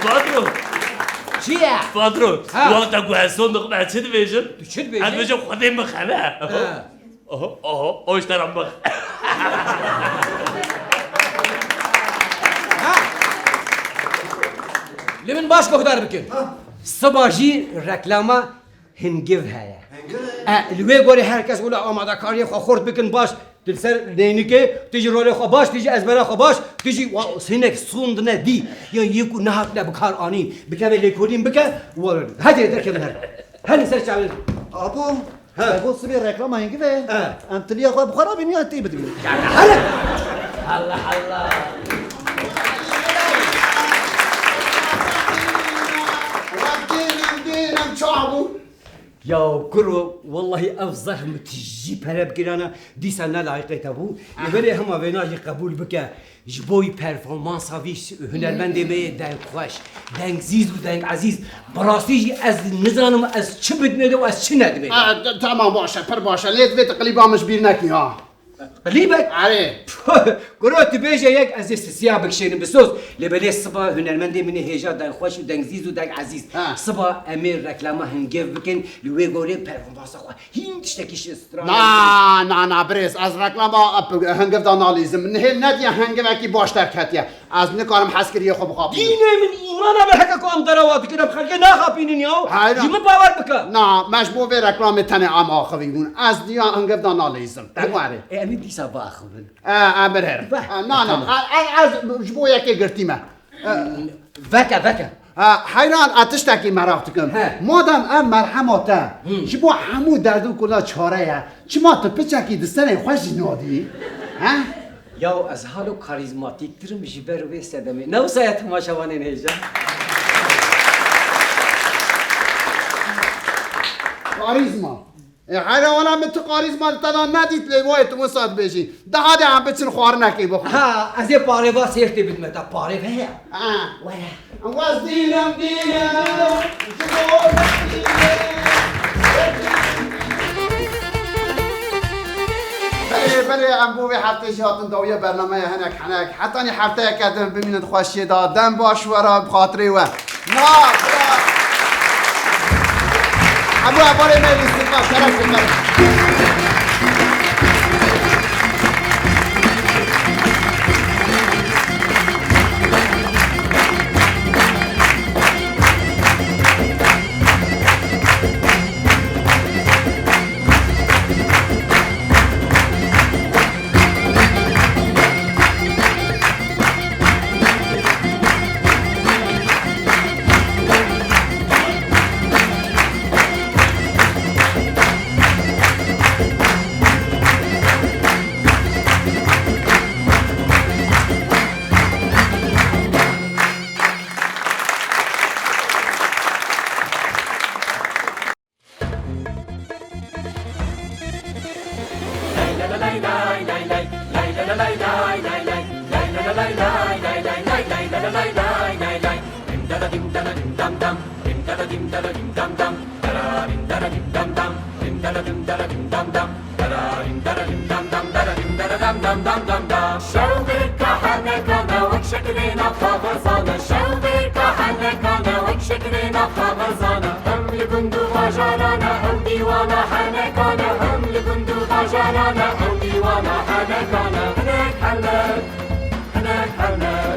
Patron. Çi ye? Patron, Ha. wexta ku ez son dixim, ez çi dibêjim? Tu çi dibêjî? Ez dibêjim Xwedê mixele. Ha. Oho, oho, o işte rambık. Ha. Li min baş guhdar bikin. Ha. Siba jî reklama hingiv heye. Hingiv? E, li wê gorê her kes wila amadekariyê xwe xurt bikin baş. Tu li ser neynikê, tu jî rolê xwe baş, tu jî ezbera xwe baş, tu jî wa-, hinek sûnd ne dî. Ya yê ku nehatine bi kar anîn, bikeve lêkolîn bike, wa-, hadi derkevin her. Her li ser çavên. Abo. He. Ebo sibê reklama hingiv e. He. Em tiliya xwe bi xwe re bîniya tê bidibînin. Hele. Allah Allah. Wek dênim dênim çax bû. Ya kuro, wellahî ev zehf min tijî pere bigirana, dîsa ne layiqê te bû. Ah. Lê belê hema vêna jî qebûl bike. Ji bo wî performansa vî hunermendê me yê dengxweş, dengzîz û dengezîz, bi rastî jî ez nizanim ez çi bidimê de û ez çi nedimê de. Ha, t-, tamam, baş e, pir baş e. Lê divê tu qilîba min ji bîr nekî, ha. Qilîbek? Erê. Kuro, tu bêje yek ez ê sisiya bikişênim bi soz. Lê belê siba hunermendê min ê hêja dengxweş û dengzîz û dengezîz. Ha. Siba em ê reklama hingev bikin, li wê gorê performansa xwe hîn tiştekî ji Na, na, na, birêz, ez reklama, ap, hingivda nalîzim. Nihê nediye hingivekî baş derketiye. Ez nikarim hezkiriyê xwe bixapînim. Dînê min, îmana min heke ku em derewa dikin, em xelkê naxapînin ya. Hayran. Ji min bawer bike. Na, me ji bo vê reklamê tenê em axivî bûn. Ez diya hingivda nalîzim. Te warê. E, em ê dîsa biaxivin. E, em birêrin. Beh, E, na, na, tamam. e, e, ez ji bo yekê girtî me. Veke, veke. Ha, heyran, ez tiştekî meraq dikim. He. Madem ev merhema te Hı. ji bo hemû derdin kula çare ye, çima tu piçekî di serê xwe jî nadî? He? Yaw, ez halo karîzmatîktir im ji ber vê sedemê. Ne wisa ye temaşevanên hêja? Karîzma. E, heyra wala min tu karîzma li te de nedît, lê wayê tu wisa dibêjî. De hadi em biçin xwarinekê bixwin. Ha, ez ê parêva sêrtê bidime te. Parêv heye? Ha. Were. Waz dînim, dînim, ji bo dînim. Belê, belê, em bo vê heftê jî hatin dawiya bernameya hinek henek. Hetanî hefteyeke din bimînin xweşiyê de. Dem baş were, bi xatirê we. Na, bira. Hemû hevalê me lîstik me, şeref me. Şewbêrka henekane wek şekilê nav kaxezane, şewbêrka henekane wek şekilê nav kaxezane. Em li gund û bajarane, ew dîwana henekane, em li gund û bajarane, ew dîwana henekane. Hinek henek, hinek henek.